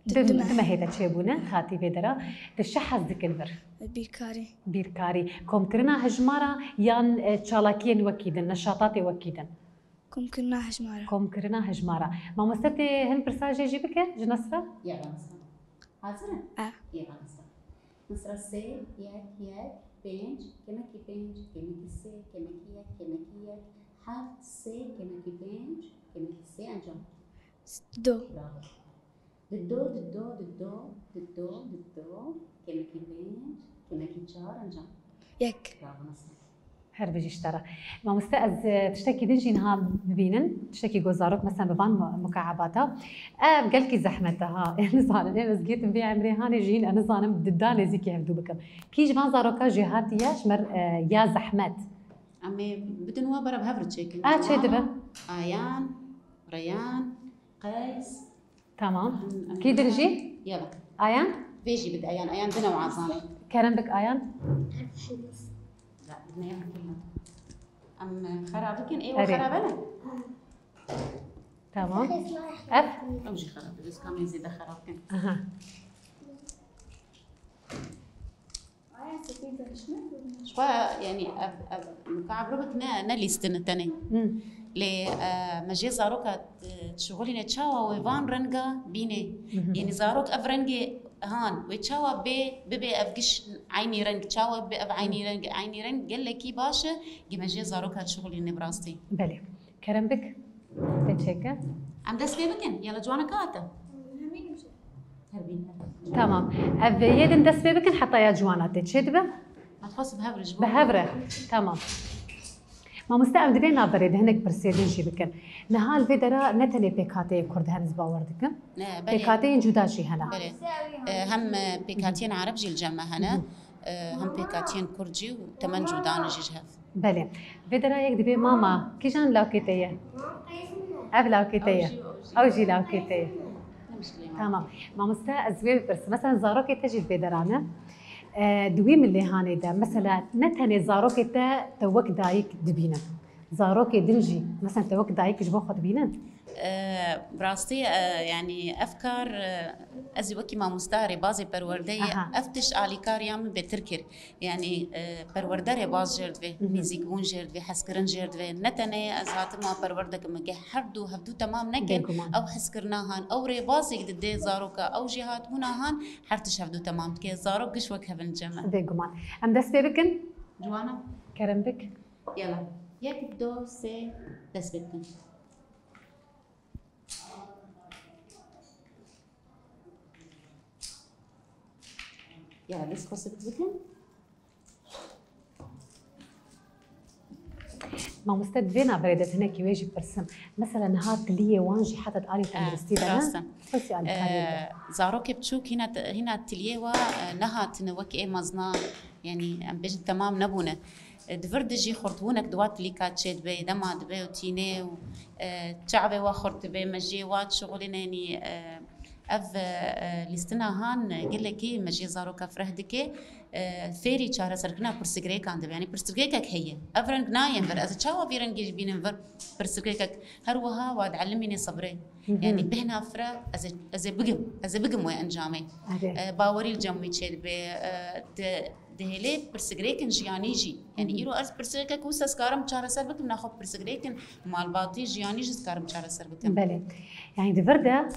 Du, Du, du meh. Du mehê te çêbûne, tu hatî vê dera. Tu çi hez dikin vir? Bîrkarî. Bîrkarî. Komkirina hejmara yan, e, çalakiyên wekî din, neşatatê wekî din? Komkirina hejmara. Komkirina hejmara. Mamoste tê hin pirsa jê jî bike ji Nasra? Ya, Nasra. Hazir e? E. Ya, Nasra. Misra sê, yek, yek, pênc, kêmekî pênc, kêmekî sê, kêmekî yek, kêmekî yek, heft, sê, kêmekî pênc, kêmekî sê, encam. Do. Bravo. Dido, dido, dido, dido, dido, kêmekî pênc, kêmekî çar, encam. Yek. Bravo, Misra. Her bijî ji te re. Mamoste, ez, e, tiştekî din jî niha bibînin. Tiştekî ku zarok, mesela, bi van mu-, mukaebata. Ev gelkî zehmet e, ha. Nizanim, ê mizgîtin vê emrê hanê jîn, ez nizanim, di da nêzîkî hevdû bikim. Kî ji van zaroka jêhatî ye, ji me re, e, ya zehmet? Em ê bidin wa bera bi hev re çêkin. A, çê dibe? Ayan, Reyan, Qeys, Tamam. Em, em, Kî din jî? Yala. Ayan? Vê jî bide Ayan. Ayan du new'a zane. Kerem bik Ayan. La, ne yapayım? Em, e, xera bikin, ê, o Erê. Xera bene? Tamam. Ev? Ew jî xera bide. Ez kamê zêde xera bikin. Aha. Xwe, yanî ev, ev mukabirobek ne, ne lîstin tenê. Hmm. Lê, e, me jê zaroka, e, dişixulîne çawa wê van renga bînê. Mhm. Yanî zarok ev rengê han wê çawa bê, bibe ev giş eynî reng, çawa bibe ev eynî reng, eynî reng gelekî baş e, gê me jê zaroka dişixulîne bi rastî. Belê. Kerem bik, tê çêke. Em dest pê bikin, ya li ciwaneke hate. Her bîn. Tamam. Ev yê din dest pê bikin heta ya ciwana tê çê dibe? Em dixwestin bi hev re ji bo Bi hev re. Tamam. Mamoste, em di vê navberê de hinek pirsê din jî bikin. Niha li vê dera ne tenê pêkhateyê Kurd hene, ez bawer dikim. Ne, belê. Pêkhateyên cuda jî hene. Belê. E, hem, e, pêkhatiyên Ereb jî li cem me hene, Hı hı. e, hem pêkhatiyên Kurd jî û temen cudan jî ji hev. Belê. Vê dera yek dibê mama. Kîjan lawkê te ye? Ev lawkê te ye. Ew jî, ew jî. Ew jî lawkê te ye. Ne mişkilê mama. Tamam. Mamoste, ez wê bipirsim. Mesela zarokê te jî li vê dera ne? E, di wî milêhanê de, mesela ne tenê zarokê te, te wek dayik dibînin. Zarokê din jî, mesela te wek dayik ji bo xwe dibînin? E, bi rastî, e, yanî ev kar, e, ez ê wekî mamosta rêbazê perwerdeyê, Aha. ev tişt alîkariya min bêtir kir. Yanî, e, perwerde rêbaz jêr divê, Mhm. nêzîkbûn jêr divê, hezkirin jêr divê. Ne tenê ez hatim wan perwerde kim, ke her du hevdu temam nekin, Bêguman. ew hezkirina han, ew rêbazek didê zaroka, ew jêhatbûna han, her tişt hevdu temam dike. Zarok giş wek hev in li cem me. Bêguman. Em dest pê bikin? Ciwana. Kerem bik. Yala. Yek, do, sê, dest pê bikin. Ya, list xwe sift bikin. Mamoste, di vê navberê de tenekî wê jî pirsim. Mesela niha tiliyê wan jî heta di alî Eh, tenduristî de ne? rast e. Xwesî alîkariyê de. Eh, zarokê biçûk hîna, hîna tiliyê wa, eh, nehatine wek ê mezna, yanî em bêjin temam nebûne. E, di vir de jî xurtbûnek di wa tilîka çêdibe, dema dibe û tîne û, e, çavê wa xurt dibe, mejiyê wa dişuxulîne, yanî, e, ev, e, e, lîstina han gelekî mejiyê zaroka fireh dike, e, fêrî çareserkirina pirsigirêkan dibe. Yanî pirsigirêkek heye. Ev reng nayên vir. Ez ê çawa vî rengê jî bînim vir pirsigirêkek? Her wiha wa dielimîne sebrê. Hı hı. Yanî bêhna fireh, ez ê, ez ê bigim, ez ê bigim wê encamê. Erê. E, bawerî li cem wî çêdibe, e, di Dihêlê pirsigirêkin jiyanî jî. Yanî Hı hı. îro ez pirsigirêkek wisa dikarim çareser bikim, naxwe pirsigirêkin malbatî, jiyanî jî dikarim çareser bikim. Belê. Yanî di vir de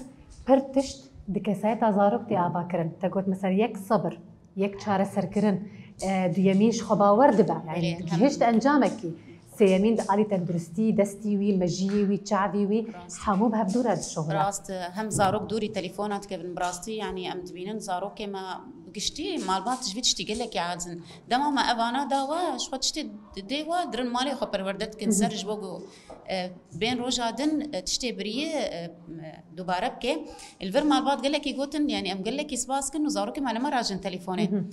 pir tişt di kesayeta zarok tê ava kirin. Te got mesela yek sebir, yek çareserkirin, e, duyemîn ji xwe bawer dibe. Yanî Belê, hem gihişt encamekî. Sêyemîn di alî tenduristî, destî wî, mejiyê wî, çavî wî, Rast. hemû bi hevdû re dişuxule. Rast, hem zarok dûrî telefona dikevin. Bi rastî, yanî em dibînin zarokê me bi giştî malbat ji vî tiştî gelekî aciz in. Dema me evana da we, ji xwe tiştê dê we, dirin malê xwe perwerde dikin. Hı hı. Ser ji bo ku, e, bên roja din, e, tiştê biriyê, e, dubare bike. Li vir malbat gelekî gotin, yanî em gelekî spas kin û zarokê me li me rajin telefonê. Hı hı.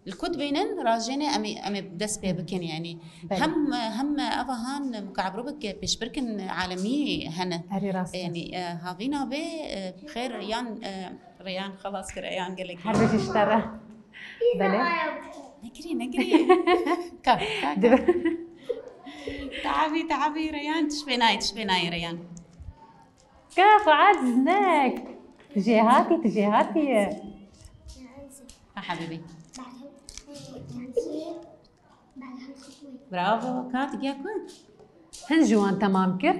Li ku dibînin, rajêne em ê, em ê dest pê bikin, yanî. Belê. Hem, hem eva han mukabirobek pêşbirkin alemî hene. Erê rast e. Yanî, e, havîna bê, e, xêr yan, e, Reyhan xelas kir, Reyhan gelek. Her bijî ji te re. Belê. Nekirî, nekirî. Ka, ka, ka. Dibe. Teabî, teabî Reyhan, tişt pê nayê, tişt pê nayê Reyhan. Ka xwe aciz nek. Tu jêhatî, tu jêhatî ye. Ha, hebîbî. Bravo, ka tu giya ku? Hin ji wan temam kir.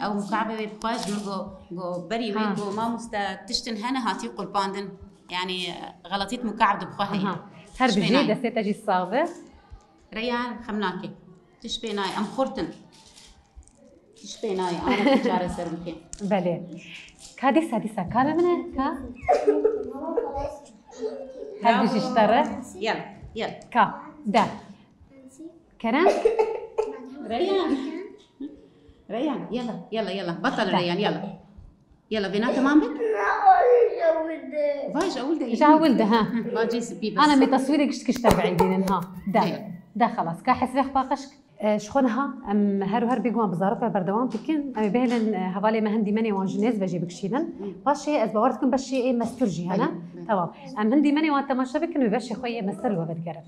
Ew mukabê wê bi xwe ji min got, got berî wê Ha. got mamoste tiştin hene hatî qulpandin. Yanî xeletît mukab di bi xwe heye. Aha. Her Tişt pê bijî nayê. Destê te jî sax be. Reyhan xem nake. Tişt pê nayê. Em xurt in. Tişt pê nayê, ana çareser bike. Belê. Ka dîsa, dîsa, ka bimine, ka? Her bijî ji te re. Yel, yel. Ka, de. Kerem? Reyhan. Reyhan, yela, yela, yela. Batal De. Reyhan, yela. Yela, vêna temam bik? Vaj, ewil de. Ji ewil de, ha. Vajê spî bes. Ana me taswîrek ji kişt te biîdînin, ha. De. Heye. De xelas. Ka hesibê xwe paqij. E, ji xwe niha em her û her bêguman bi zaroka berdewam dikin. Em ê bihêlin, e, hevalê me hin dîmenê wan ji nêz ve jî bikişînin. Hı. Paşê ez bawer dikim beşê ê mestur jî hene. Belê, belê. Tamam. Em hin dîmenê wan temaşe bikin û beşê xwe yê mestir li we vedigerin.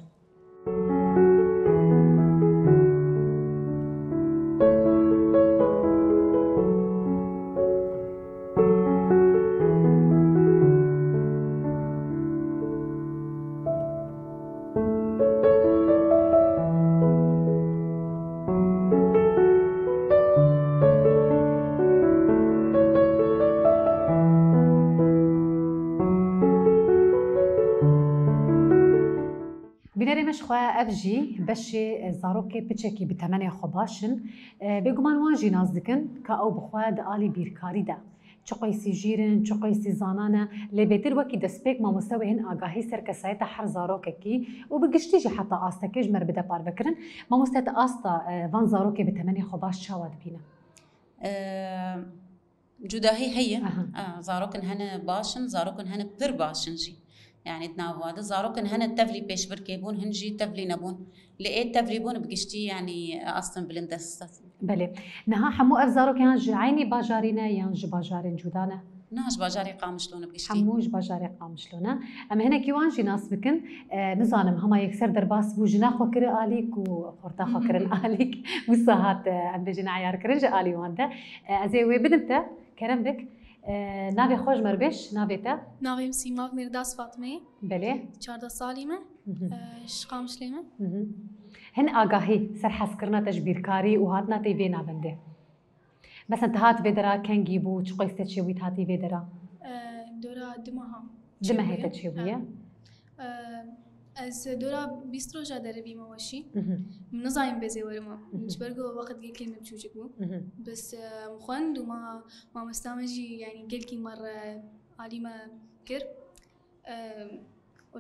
Ji xwe ev jî beşê zarokê piçekî bi temenê xwe baş in. E, bêguman wan jî nas dikin ka ew bi xwe di alî bîrkarî de çi qeysî jîr in, çi qeysî zana ne. Lê bêtir wekî destpêk mamoste wê hin agahî ser kesayeta her zarokekî û bi giştî jî heta astekê ji me re bide parvekirin. Mamoste, tu asta, e, van zarokê bi temenê xwe baş çawa dibîne? Eee, cudahî heye. Aha. Eee, zarokin hene baş in, zarokin hene pir baş in jî. Yani di nav wa de zarokin hene tevlî pêşbirkê bûn, hin jî tevlî nebûn. Lê ê tevlî bûn bi giştî, yani, astin bilind dest. Belê. Niha hemû ev zarokan ji eynî bajarî ne yan ji bajarên cuda ne? Niha ji bajarê Qamişlo ne bi giştî. Hemû ji bajarê Qamişlo ne. Em hinekî wan jî nas bikin. E, nizanim, hema yekser derbas bû, jina xwe kir alîk û xorta xwe kirin alîk. Wisa hat, e, em bêjin eyar kirin ji alî wan de. E, ez ê wê bidim te, kerem bik. E, navê xwe ji me re bêj, navê te? Navê min Sîma Mêrdas Fatmê. Belê. Çardeh salî me. Mhm. E, ji Qamişlê me. Mhm. Hin agahî ser hezkirina te ji bîrkarî û hatina te vê navendê? Mesela, tu hat vê dera, kengî bû, çi qeys te çêbûyî, tu hatî vê dera? Eee, dora du meha. Du mehê te çêbûye? Eee, ez dora bîst roja derevîme weşî. Mhm. Min nizanî bezê werime. Mhm. Ji ber ku wext gelkê min biçûçik bû. Mhm. Bes, eee, min xwend û ma-, mamosta me jî, yanî, gelkî me re alî me kir. Eee,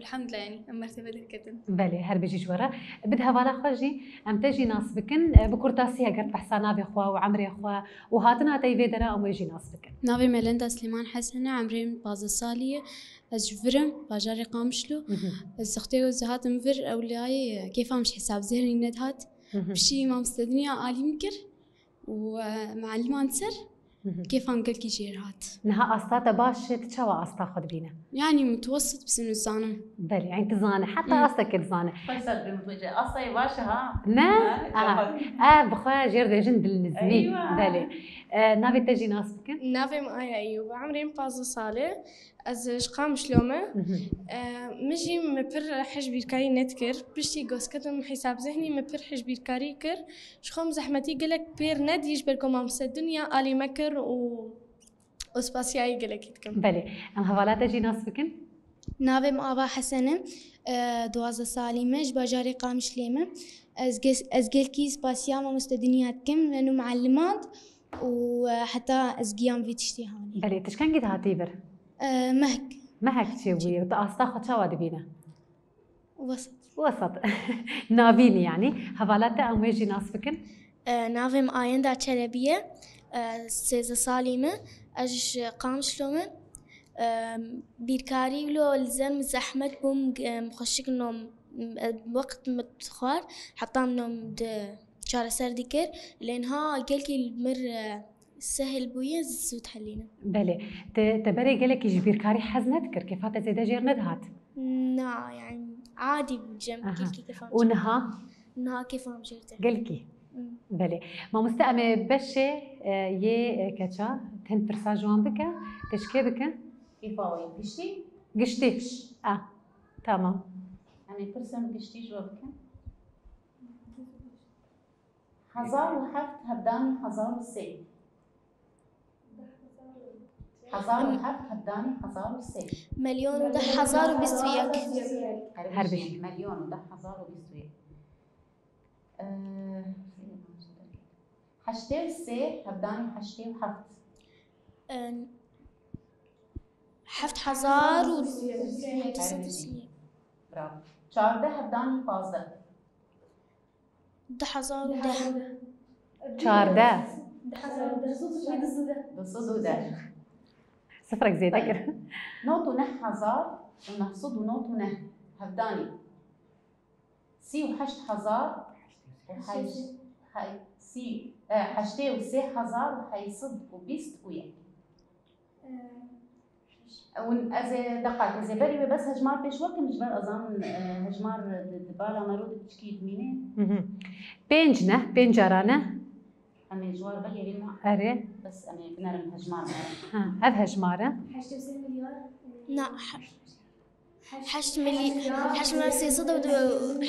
Elhamdulillah, yani, em mertebe derketin. Belê, her bijî ji we re. Bide hevala xwe jî, em te jî nas bikin. E, bi kurtasî, eger behsa navê xwe û emrê xwe û hatina te yî vê dera, em wê jî nas bikin. Navê me Lenda Silêman Hesen e, emrê min pazdeh salî ye. Ez ji vir im, bajarê Qamişlo. Mhm. Ez zextê ku ez hatim vir, ewlayê kêfa min ji hesab zehrî nedihat. Mhm. Piştî mamoste Dinya alî min kir û, e, mualliman ser. Mhm. Kêfa min gelkî jêr hat. Niha asta te baş e, tu çawa asta xwe dibîne? Yani mutwessit, bi sinu zanim. Belê, yani tu zane, heta Hmm. astekê dizane. Xweş ser bê mutwecê. Astayê baş e ha. Ne? Ha, Aha. çawa? E, bi xwe jêr dibêjin dilnizmî. Eywa. Belê. E, navê te jî nas bikin? Navê min Aya Eyûb e, emrê min pazdeh sal e. Ez ji Qamişlo me. Mhm. E, min jî min pir hej bîrkarî nedikir. Piştî ku ez ketim hesab zehrî min pir hej bîrkarî kir. Ji xwe min zehmetî gelek pêr nedî ji ber ku mamoste Dinya alî me kir û, û spasiya wî gelekî dikim. Belê. Em hevala te jî nas bikin? Navê min Ava Hesen e. E, duwazdeh salî me, ji bajarê Qamişlê me. Ez ge-, ez gelkî spasiya mamoste Dinya dikim, min û mualliman û, e, heta ez giyam vî tiştî hanê. Belê, tu ji kengî dihatî vir? E, mehek. Mehek çêbûye, tu asta xwe çawa dibîne? Wesat. Wesat. Navînî yani. Hevala te em wê jî nas bikin? E, navê min Ayenda Çelebi ye. E, sêzdeh salî me. Ez ji Qamişlo me. E, bîrkarî wilo li ser min zehmet bû, min, e, xweşik nom, e, wext min dixwar, heta min nom di çareser dikir. Lê niha gelkî li mir, e, sehil bûye, zû dihelînim. Belê. Te, te berê gelekî ji bîrkarî hez nedikir, kêfa te zêde jêr nedihat? Na, yani adî bû cem Aha. gelkî kêfa min Û jêr. niha? Niha kêfa min jêr tê. Gelkî? Hmm. Belê. Mamoste, em ê beşê, e, yê, e, keça, hin pirsa ji wan bike, te ji kê bike? Kêfa wî giştî? Giştî. Ah, tamam. Em ê pirsa min giştî ji we bikin. Hezar û heft hevdanî hezar û sê. Hezar û heft hevdanî hezar û sê. Milyon û deh hezar û bîst û yek. Her bijî. Milyon û deh hezar û bîst û yek. Ee, heştê û sê hevdanî heştê û heft. Ee, heft hezar û du sed û sî. Bravo. Çardeh hevdanî pazdeh. Du hezar û deh. Çardeh. Du hezar û deh. Du sed û deh. Sifrek zêde kir. Nod û neh hezar û neh sed û nod û neh hevdanî. Sî û heşt hezar û heşt, he-, sî, e, heştê û sê hezar û heyt sed û bîst û yek. Ew, ez ê deqak, ez ê berî wê bes hejmar pêş wekim, ji ber ez zanim, e, hejmar di, di bala me ro di piçkî dimîne. Mhm. Pênc ne, pênc cara ne? Em ê ji war vegêrîn. Erê. Bes em ê binerin hejmar me. Ha, ev hejmar e. Heştê sê milyar. Na, he-, Heşt milyon, heşt milyon sê sed û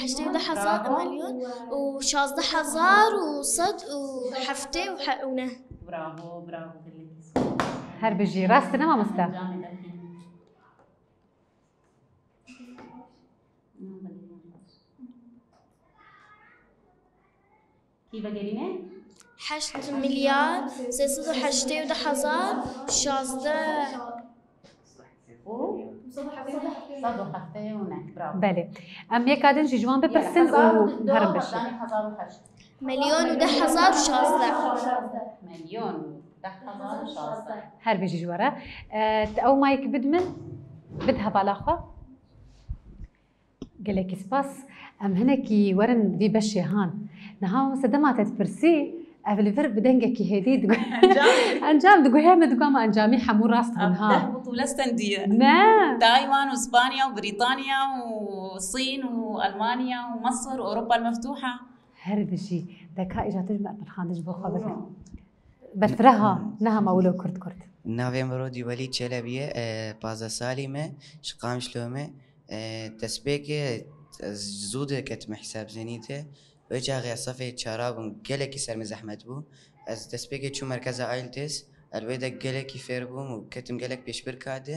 heştê û du hezar milyon û şazdeh hezar û sed û heftê û neh. Bravo, bravo, gelekî spas. Her bijî. Rast e, ne mamoste? Encamê derkevî. Î vegerîne? Heşt milyar sê sed û heştê û du hezar şazdeh. Û sed û heftê û neh, bravo. Belê. Em yeka din jî ji wan bipirsin û herin beşê. Milyon û deh hezar û şazdeh. Milyon û deh hezar û şazdeh. Her bijî ji we re. E, te ew mayek bid min, bid hevala xwe. Gelekî spas. Em hinekî werin vî beşê han. Niha sedema te dipirsî, ev li vir bi dengekî hêdî digu-, encam diguhe min, digu, ama encamî hemû rast bûn ha. Deh butûle stendiye. Ne. Taywan û Spanya û Brîtanya û Sîn û Elmanya û Misir û Ewropa Meftuha. Her bijî. Deka îja tu ji me pirxandin ji bo xwe bikin. Berfireh ha, ne hema wilo kurt kurt. Navê min Rodî Welîd Çelebî ye, e, pazdeh salî me, ji Qamişlo me. E, destpêkê ez zû de ketime hesabzenî de. Wê çaxê ez sefê çara bûm, gelekî ser min zehmet bû. Ez destpêkê çûm merkeza IELTS, ez wê de gelekî fêr bûm û ketim gelek pêşbirka de.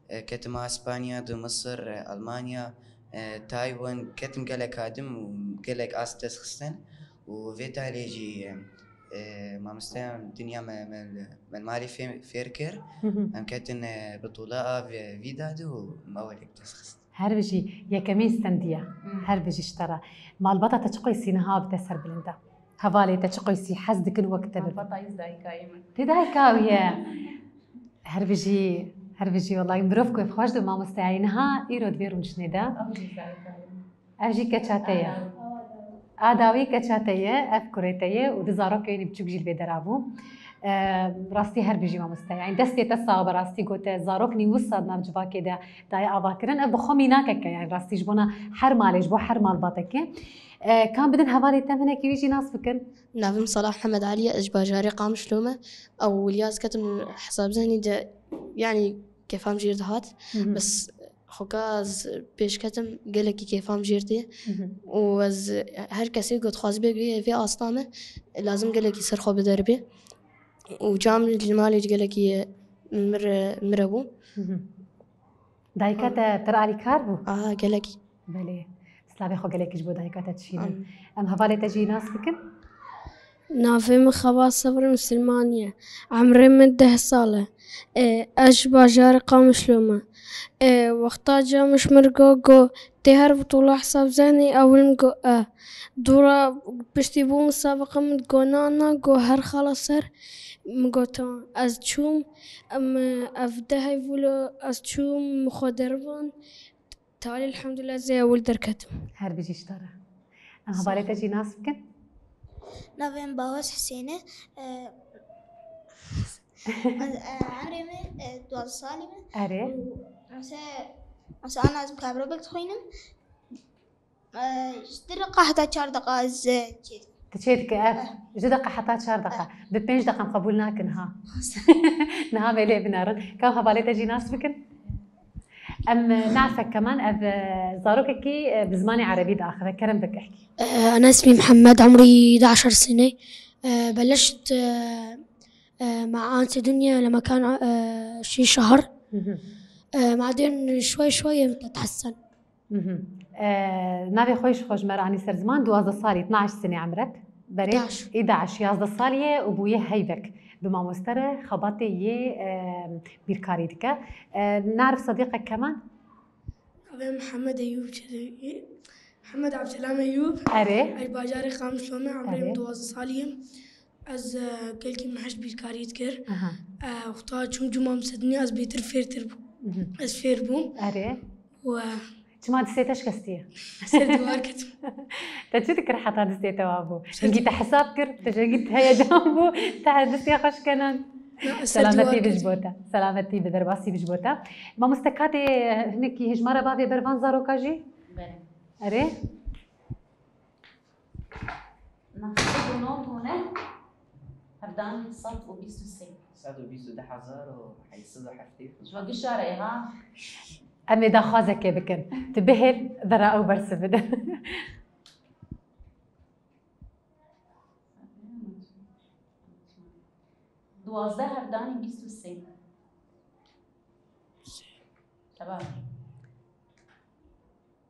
E, ketim a Spanya, di Misir, e, Almanya, e, Taywan, ketim gelek hadim û gelek ast dest xistin. Û vê talê jî, e, e, mamosteya dinya me, me, me li malê fê-, fêr kir. Hı hı. Em ketin, e, bitûla a vê-, vî dadî û me welek dest xist. Her bijî, yekemîn stendiye. Hı. Her bijî ji te re. Malbata te çi qeysî niha bi te serbilind e? Hevalê te çi qeysî hez dikin wek te bibe? Malbata iz dayikayê min. Tê dayika wî ye. Her bijî, her bijî, wellahî mirov ku ev xweş dibe mamosteyayî niha îro di vê rûniştinê de. Ev jî dayikayê min. Ev jî keça te ye. A dawî keça te ye, ev kurê te ye û du zarokê wî biçûk jî li vê dera bû. Eee, rastî her bijî mamoste. Yani destê te sax be, rastî gote zarok nî wisa di nav civakê de daye avakirin. Ev bi xwe mînakek e, yani rastî ji bona her malê, ji bo her malbateke. Eee, kam bidin hevalê te, hinekî wî jî nas bikin. Navê min Salah Mihemed Elî ye, ez ji bajarê Qamişlo me. Ew wiliya ez ketim hesabzenî de, yani kêfa min jêr dihat. Hı hı. Bes Xweka ez pêş ketim, gelekî kêfa min jêr tê. Mhm. Û ez her kesê ku dixwaze bê vê asta me, lazim gelekî ser xwe bide ribê. Û çawa min li malê jî gelekî mir, mir bû. Mhm. Dayika te pir alîkar bû? Aha, gelekî. Belê. Silavê xwe gelekî ji bo dayika te dişînin. Amin. Em hevalê te jî nas bikin? Navê min Xebat Sebir Misilman ye. Emrê min deh sal e. Ê, ez ji bajarê Qamişlo me. Ê, wexta ca min ji min re got, got, "Tê her bi tola hesab zenî?" Ewil min got, "E." Dûra piştî bû misabeqa min got, "Na, na," got, "her xala ser." Min got, "Tamam." Ez çûm, em, ev deh heyvûlo, ez çûm, min xwe deriband. Talî elhamdulillah ez ê ewil derketim. Her bijî ji te re. Em hevalê te jî nas bikin. Navê min Bahoz Husên e. E, ez, e, emrê min, e, duwazdeh salî min. Erê. Û, mesela, mesela, ana ez mukabelek dixwînim. E, ji du deqa heta çar deqa ez, e, çê dikim. Tu çê dike, ev. Eh. Ji deqa heta çar deqa. Eh. Bi pênc deqa em qebûl nakin ha. Niha vê lê binerin. Ka hevalê te jî nas bikin. Em, e, nafek keman, ev, e, zarokekî, e, bi zimanê erebî diaxive. Kerem bik ehkî. أنا اسمي محمد، عمري احدعش سنة. بلشت مع أنسة دنيا لما كان شي شهر. Mhm. بعدين شوي شوي بتتحسن. Mhm. E, navê xwe ji xwe ji me re anî ser ziman, duwazdeh salî, itnaş sinê emrek. Berê, îdaş, yazdeh salî ye û bûye heyvek. Bi mamoste re xebatê yê, e, bîrkarî dike. E, narif sedîqek keman? Navê Mihemed Eyûb Çelebi. Mihemed Abdselam Eyûb. Erê. Ez bajarê Qamişlo me, emrê min duwazdeh salî ye. Ez, e, gelkî min heşt bîrkarî dikir. Aha. E, wexta çûm cuma min sedinî, ez bêtir fêrtir bûm. Mhm. Ez fêr bûm. Erê. Û, e, çima distê te şikestiye? Ser dîwar ketim. Te çi dikir heta distê te wa bû? Hingî te hesab kir, te ji hingî te heyecan bû, te distê xwe şikenan. Na, ez ser dîwar ketim. Selametî bi ji bo te. Selametî bi, derbasî bi ji bo te. Mamoste Kadê, hinekî hejmara bavê ber van zaroka jî? Belê. Erê? Nexşe du nod û neh, hevdan sed û bîst û sê. Sed û bîst û du hezar û heyt sed û heftê. Ji we gişa re ha? Em ê daxwazekê bikin. Tu bihêl, vera ew bersiv bide. Duwazdeh hevdanî bîst û sê. Tamam.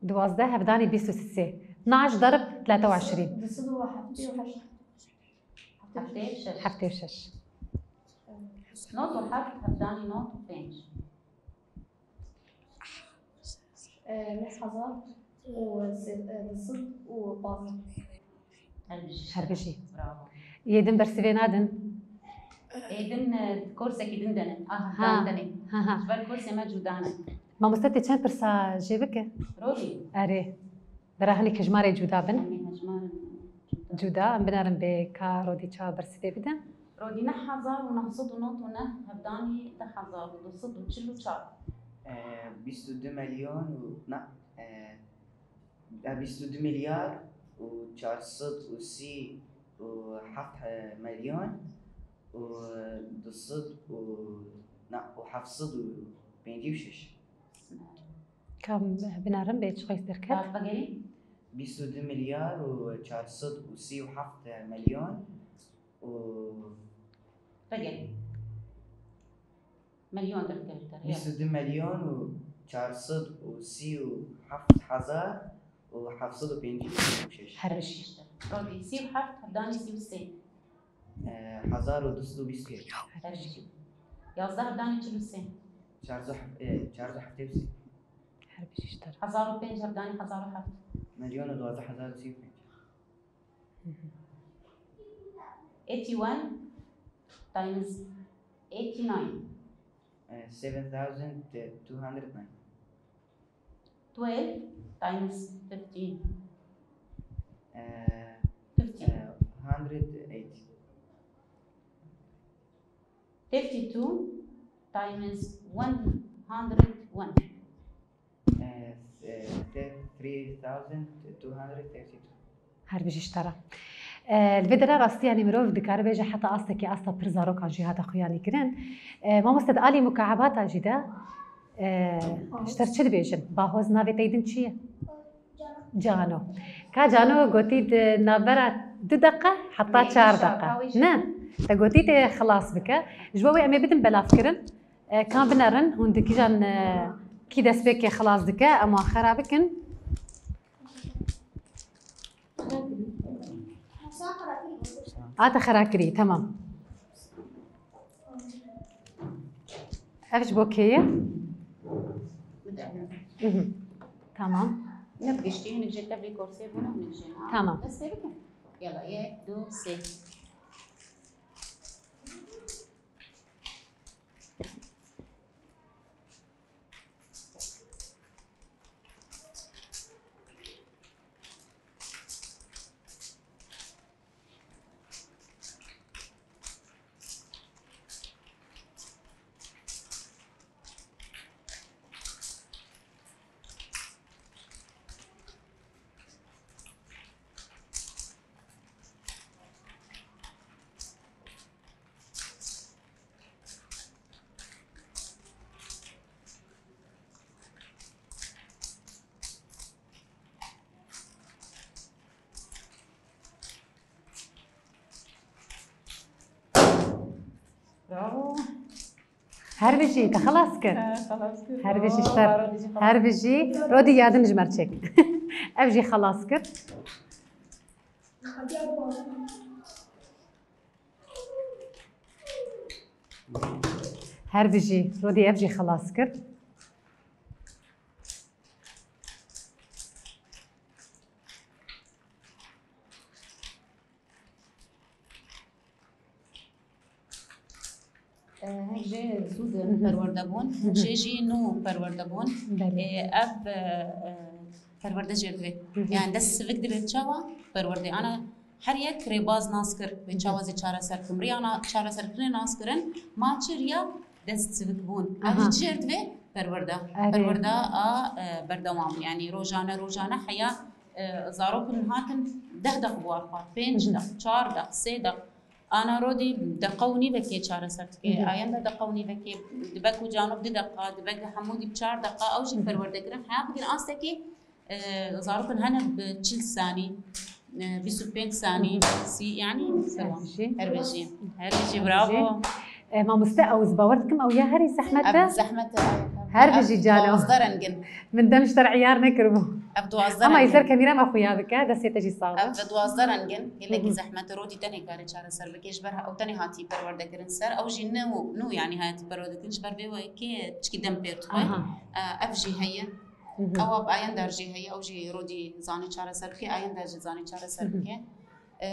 Duwazdeh hevdanî bîst û sê. Naş darib tlete û eşrîn. Du sed û heftê û heşt. Heftê û şeş. Heftê û şeş. Not û heft, hevdanî not û pênc. Neh hezar û sê-, e, du sed û pazdeh. Her bijî. Her bijî. Bravo. Yê din bersivê nadin? Ê din, e, korsekî din denin. Ah, ha. Dan denin. Ha, ha. Ji ber korsê me cuda ne. Mamoste, tê çend pirsa jê bike? Rodî. Erê. Bira hinî hejmarê cuda bin. Em ê hejmarên cuda. Cuda, em binerin bê ka Rodî çawa bersivê bide. Rodî neh hezar û neh sed û nod û neh, hevdanî deh hezar û du sed û çil û çar. E, bîst û du milyon û, na, e, e, bîst û du milyar û çar sed û sî û heft milyon û du sed û, na, û heft sed û pêncî û şeş. Kam binerin bê çi xwest derket? Vegerî? Bîst û du milyar û çar sed û sî û heft milyon û Vegerî. Milyon derkevî te, ya. Bîst û du milyon û çar sed û sî û heft hezar û heft sed û pêncî û şeş. Her bijî. Rodî, sî û heft, hevdanî sî û sê. E, hezar û du sed û bîst û yek. Her bijî. Yazdeh, hevdanî çil û sê. Çar sed, e, çar sed heftê û sê. Her bijî ji te re. Hezar û pênc, hevdanî hezar û heft. Milyon û duwazdeh hezar û sî û pênc. Eighty-one times eighty-nine. Eh, seven thousand two hundred nine. Twelve times fifteen. Eh, fifteen. Eh, hundred eighty. Fifty-two times one hundred one. Eh, eh, three thousand two hundred thirty-two. Her bijî ji te re. Eh, li vê derê rastî, yanî mirov dikare bêje heta astekî asta pir zarokan jî hate xuyanî kirin. Eh, mamoste, di alî mukaebata jî de, eh, ji te re çi dibêjin? Bahoz navê te yê din çi ye? Cano. Ka Cano gotî di navbera du deqe heta çar deqe. Ne? Te gotî tê xilas bike. Ji bo wê em ê bidin belavkirin. E, kan binerin, hûn di kîjan, e, kî destpêkê xilas dike, em wan xera bikin. A, te xera kirî, temam. Ev ji bo kê ye? Mhm. Tamam. Ne giştî, hinek jê tevlî korsê bûne, hinek jê na. Tamam. Destê bikin. Yala, yek, du, sê. Bravo. Her bijî, te xelas kir. He, xelas kir. Her bijî. Bravo, ji te re. Rodî jî xelas. Her bijî. Rodî, ya din ji me re çek. Ev jî xelas kir. Her bijî. Rodî, ev jî xelas kir. E, hinek jê zû di Hı hı. perwerde bûn, Hı hı. hinek jê jî nû perwerde bûn. Belê. E, ev, e, e, perwerde jê re divê. Hı hı. Yani dest sivik divê çawa perwerdê. Ana her yek rêbaz nas kir, vê Hı hı. çawa zê çareser kim. Riya na-, çareserkirinê nas kirin, ma çi riya dest sivik bûn. Ev Aha. jê re divê perwerde. Erê. Perwerde a, e, berdewam. Yani rojane, rojane heya, e, zarok hatin deh deq bi war xwe, pênc Hı hı. deq, çar deq, sê deq. Ana Rodî deqa û nîvekê çareser dike. Hı hı. Ayenda deqa û nîvekê, dibe ku Cano du deqa, dibe ku hemû dî çar deqa, ew jî Hı hı. perwerdekirin. Heya bigin astekî, e, zarokin hene bi çil sanî, e, bîst û pênc sanî, Hı hı. sî, yani, Her bijî. Her bijî. Her bijî, Her bravo. bijî. E, mamoste, ew ez bawer dikim, ew ya herî zehmet e. Ev zehmet e. Her Ev bijî Cano. duwazdeh rengin. Min dem ji te re iyar nekiribû. Ev duwazdeh Ama rengin. Îzer kamera me xuya bike, destê te jî sax be. Ev duwazdeh rengin, gelekî Hı hı. zehmet e, rodî tenê kare çareser bike, ji ber ew tenê hatî perwerdekirin ser, ew jî nû, nû, yanî, hatî perwerdekirin, ji ber vê wekê çikî dem pêr dixwe. Aha. E, ev jî heye. Hı hı. Ewa bi ayender jî heye, ew jî rodî zanî çareser bike, ayender jî zanî çareser Hı hı. bike. E,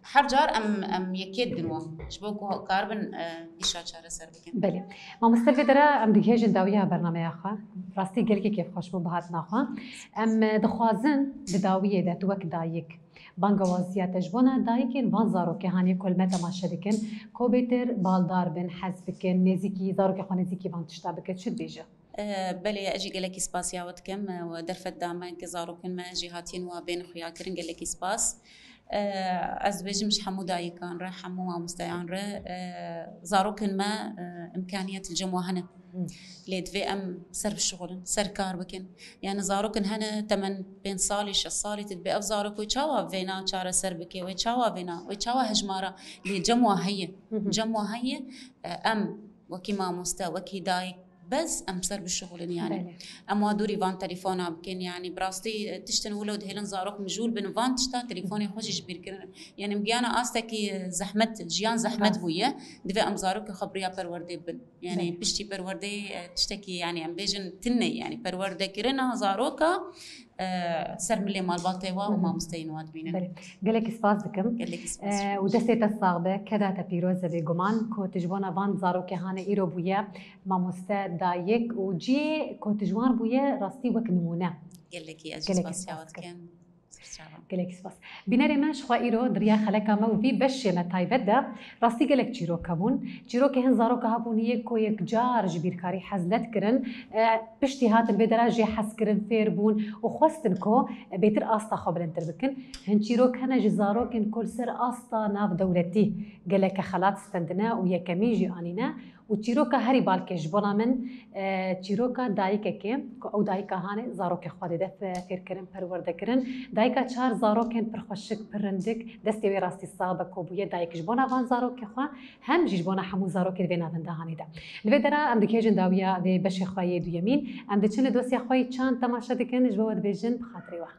her car em, em yekê didin wan, ji bo ku karibin, e, îşa çareser bikin. Belê. Mamoste, vê dera em digihêjin dawiya bernameya xwe. Rastî gelekî kêfxweş bû bi hatina xwe. Em, e, dixwazin di dawiyê de tu wek dayik, bangewaziya te ji bona dayikên van zarokê hanê ku li me temaşe dikin, ku bêtir baldar bin, hez bikin, nêzîkî, zarokê xwe nêzîkî van tişta bike, çi dibêje? Eh, belê, ez jî gelekî spasiya we dikim, eh, we derfet da me, ki zarokên me jî hatiyên wa bên xuyakirin, gelekî spas. Eh, ez dibêjim ji hemû dayikan re, hemû mamosteyan re, eh, zarokên me, eh, imkaniyet li cem wa hene. Hı. Lê divê em ser bişixulin, ser kar bikin. Yani zarokên hene temen pênc salî, şeş salî, tu dibê ev zarok wê çawa vêna çareser bike, wê çawa vêna, wê çawa hejmara, lê cem wa heye. Hı hı. Cem wa heye, eh, em wekî mamoste, wekî dayik, bes em ser bişixulin yani. Belê. Em wa dûrî van telefona bikin yani. Bi rastî, e, tiştin wilo dihêlin zarok mijûl bin van tişta telefonê xwe jî ji bîr kirin. Yani em giyana astekî, e, zehmet, jiyan zehmet Rast. bûye. Divê em zarokê xwe bi riya perwerdê bin. Yani Belê. piştî perwerdê, e, tiştekî yani em bêjin tune yani perwerdekirina zaroka, e, ser milê malbatê wa û Hı hı. mamosteyên wa dibînin. Belê. Gelekî spas dikim. Gelekî spas. E, û destê te sax be, keda te pîroz be bêguman, ku tu ji bona van zarokê hanê îro bûye mamoste, dayik û cihê ku tu ji wan bûye rastî wek nimûne. Gelekî ez jî Gelekî spasiya spas we dikim. dikim. Ser çavan. Gelekî spas. Bînerê me, ji xwe îro di riya xeleka me û vî beşê me taybet de rastî gelek çîrok hebûn. Çîrokê hin zaroka hebûn yê ku yek car ji bîrkarî hez nedikirin. E, piştî hatin vê dera jê hez kirin, fêr bûn û xwestin ku bêtir asta xwe bilindtir bikin. Hin çîrok hene ji zarokên ku li ser asta navdewletî geleke xelat stendine û yekemîn jî anîne û çîroka herî balkê ji bona min, e, çîroka dayikekê ku ew dayika hanê zarokê xwe dide fe-, fêrkirin, perwerdekirin. Dayika çar zarokên pir xweşik, pir rindik, destê wê rastî sax be ku bûye dayik ji bona van zarokê xwe. Hem jî ji bona hemû zarokên vê navenda hanê de. Li vê dera em digihêjin dawiya vê beşê xwe yê duyemîn. Em diçin li dosya xwe yê çand temaşe dikin, ji bo we dibêjin bi xatirê we.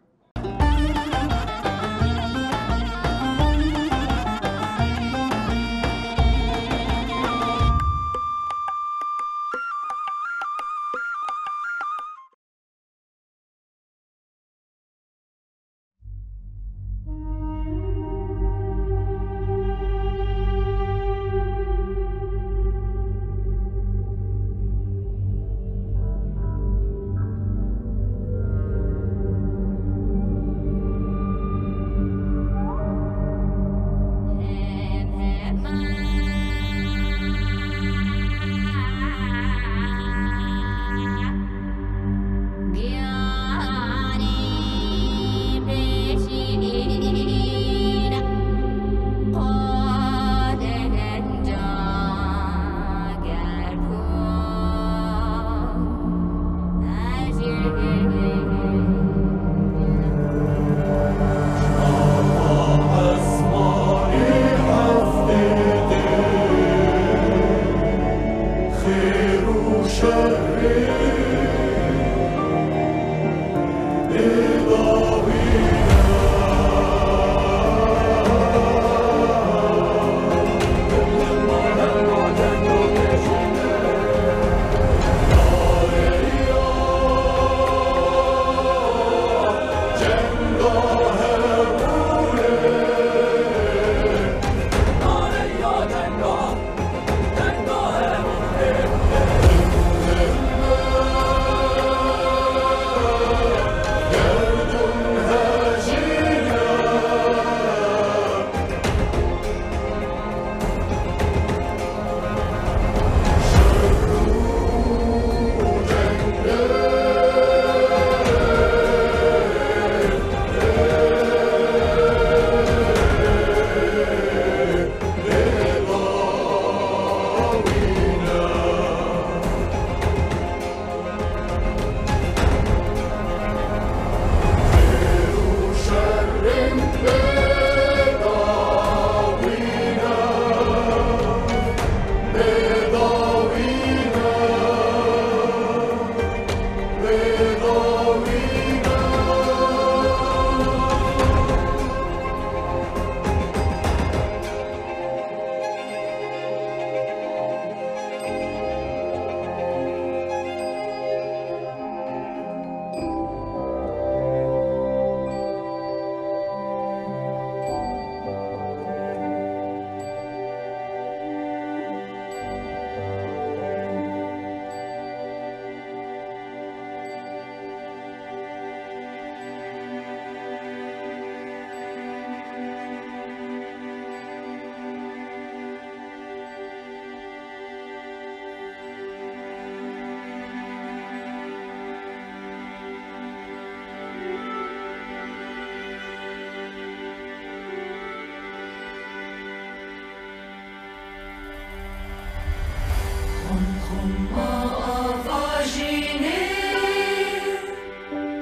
Ma ava jî nê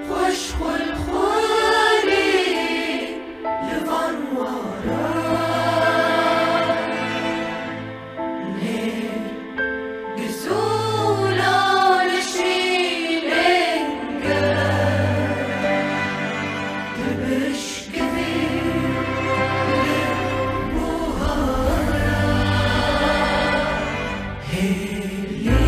xweş xulxulî li van waran. Nê gizûla li şînên gel dibişkivî li buhara. Hêlî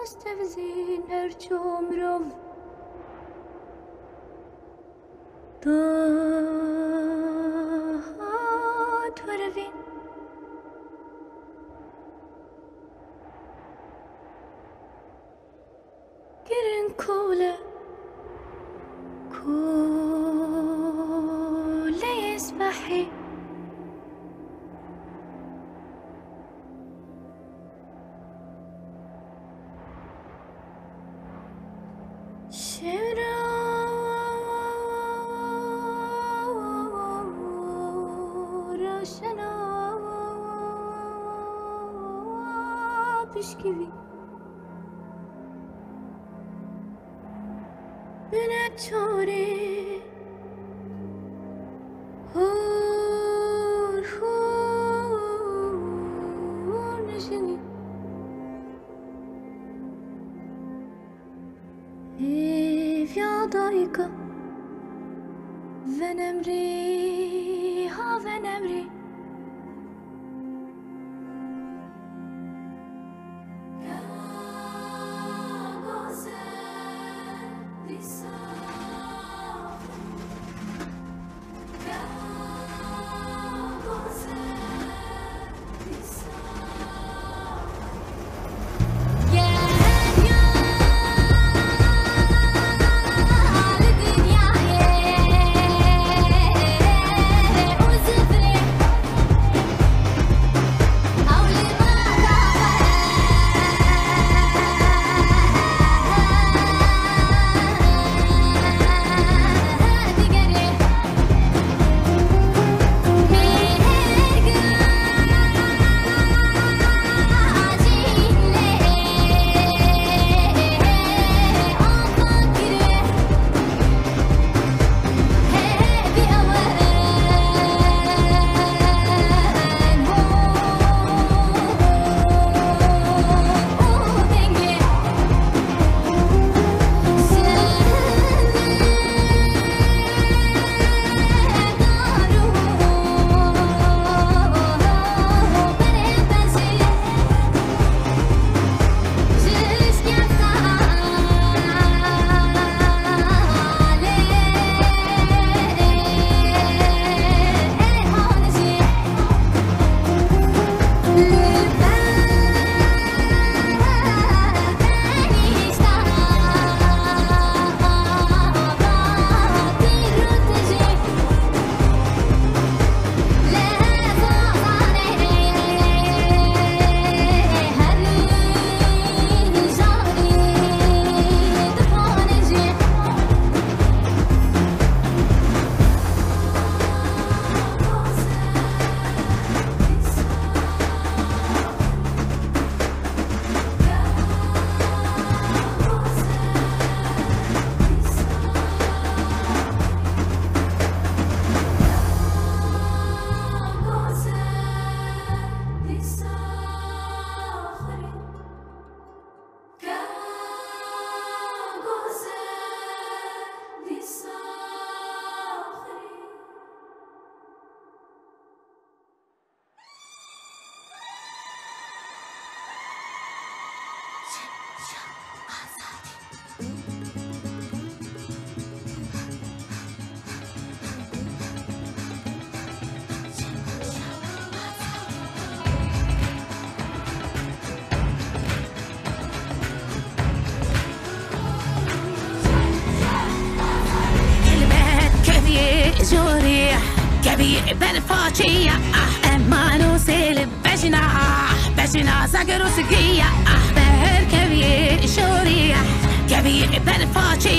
Stevizîn her ço mirov. Dahat werevîn. Kirin kole, koleyê sibehî. Şewra roşena pişkivî. Bine çorê hor hor nijinî. Hêviya dayika venemrî, ha venemrî. Keviyê jorî, keviyê berfa çiya, ah, eman û sêl bejna, ah, bejna zagir û sigiya, ah, ber keviyê jorî, keviyê berfa çiya.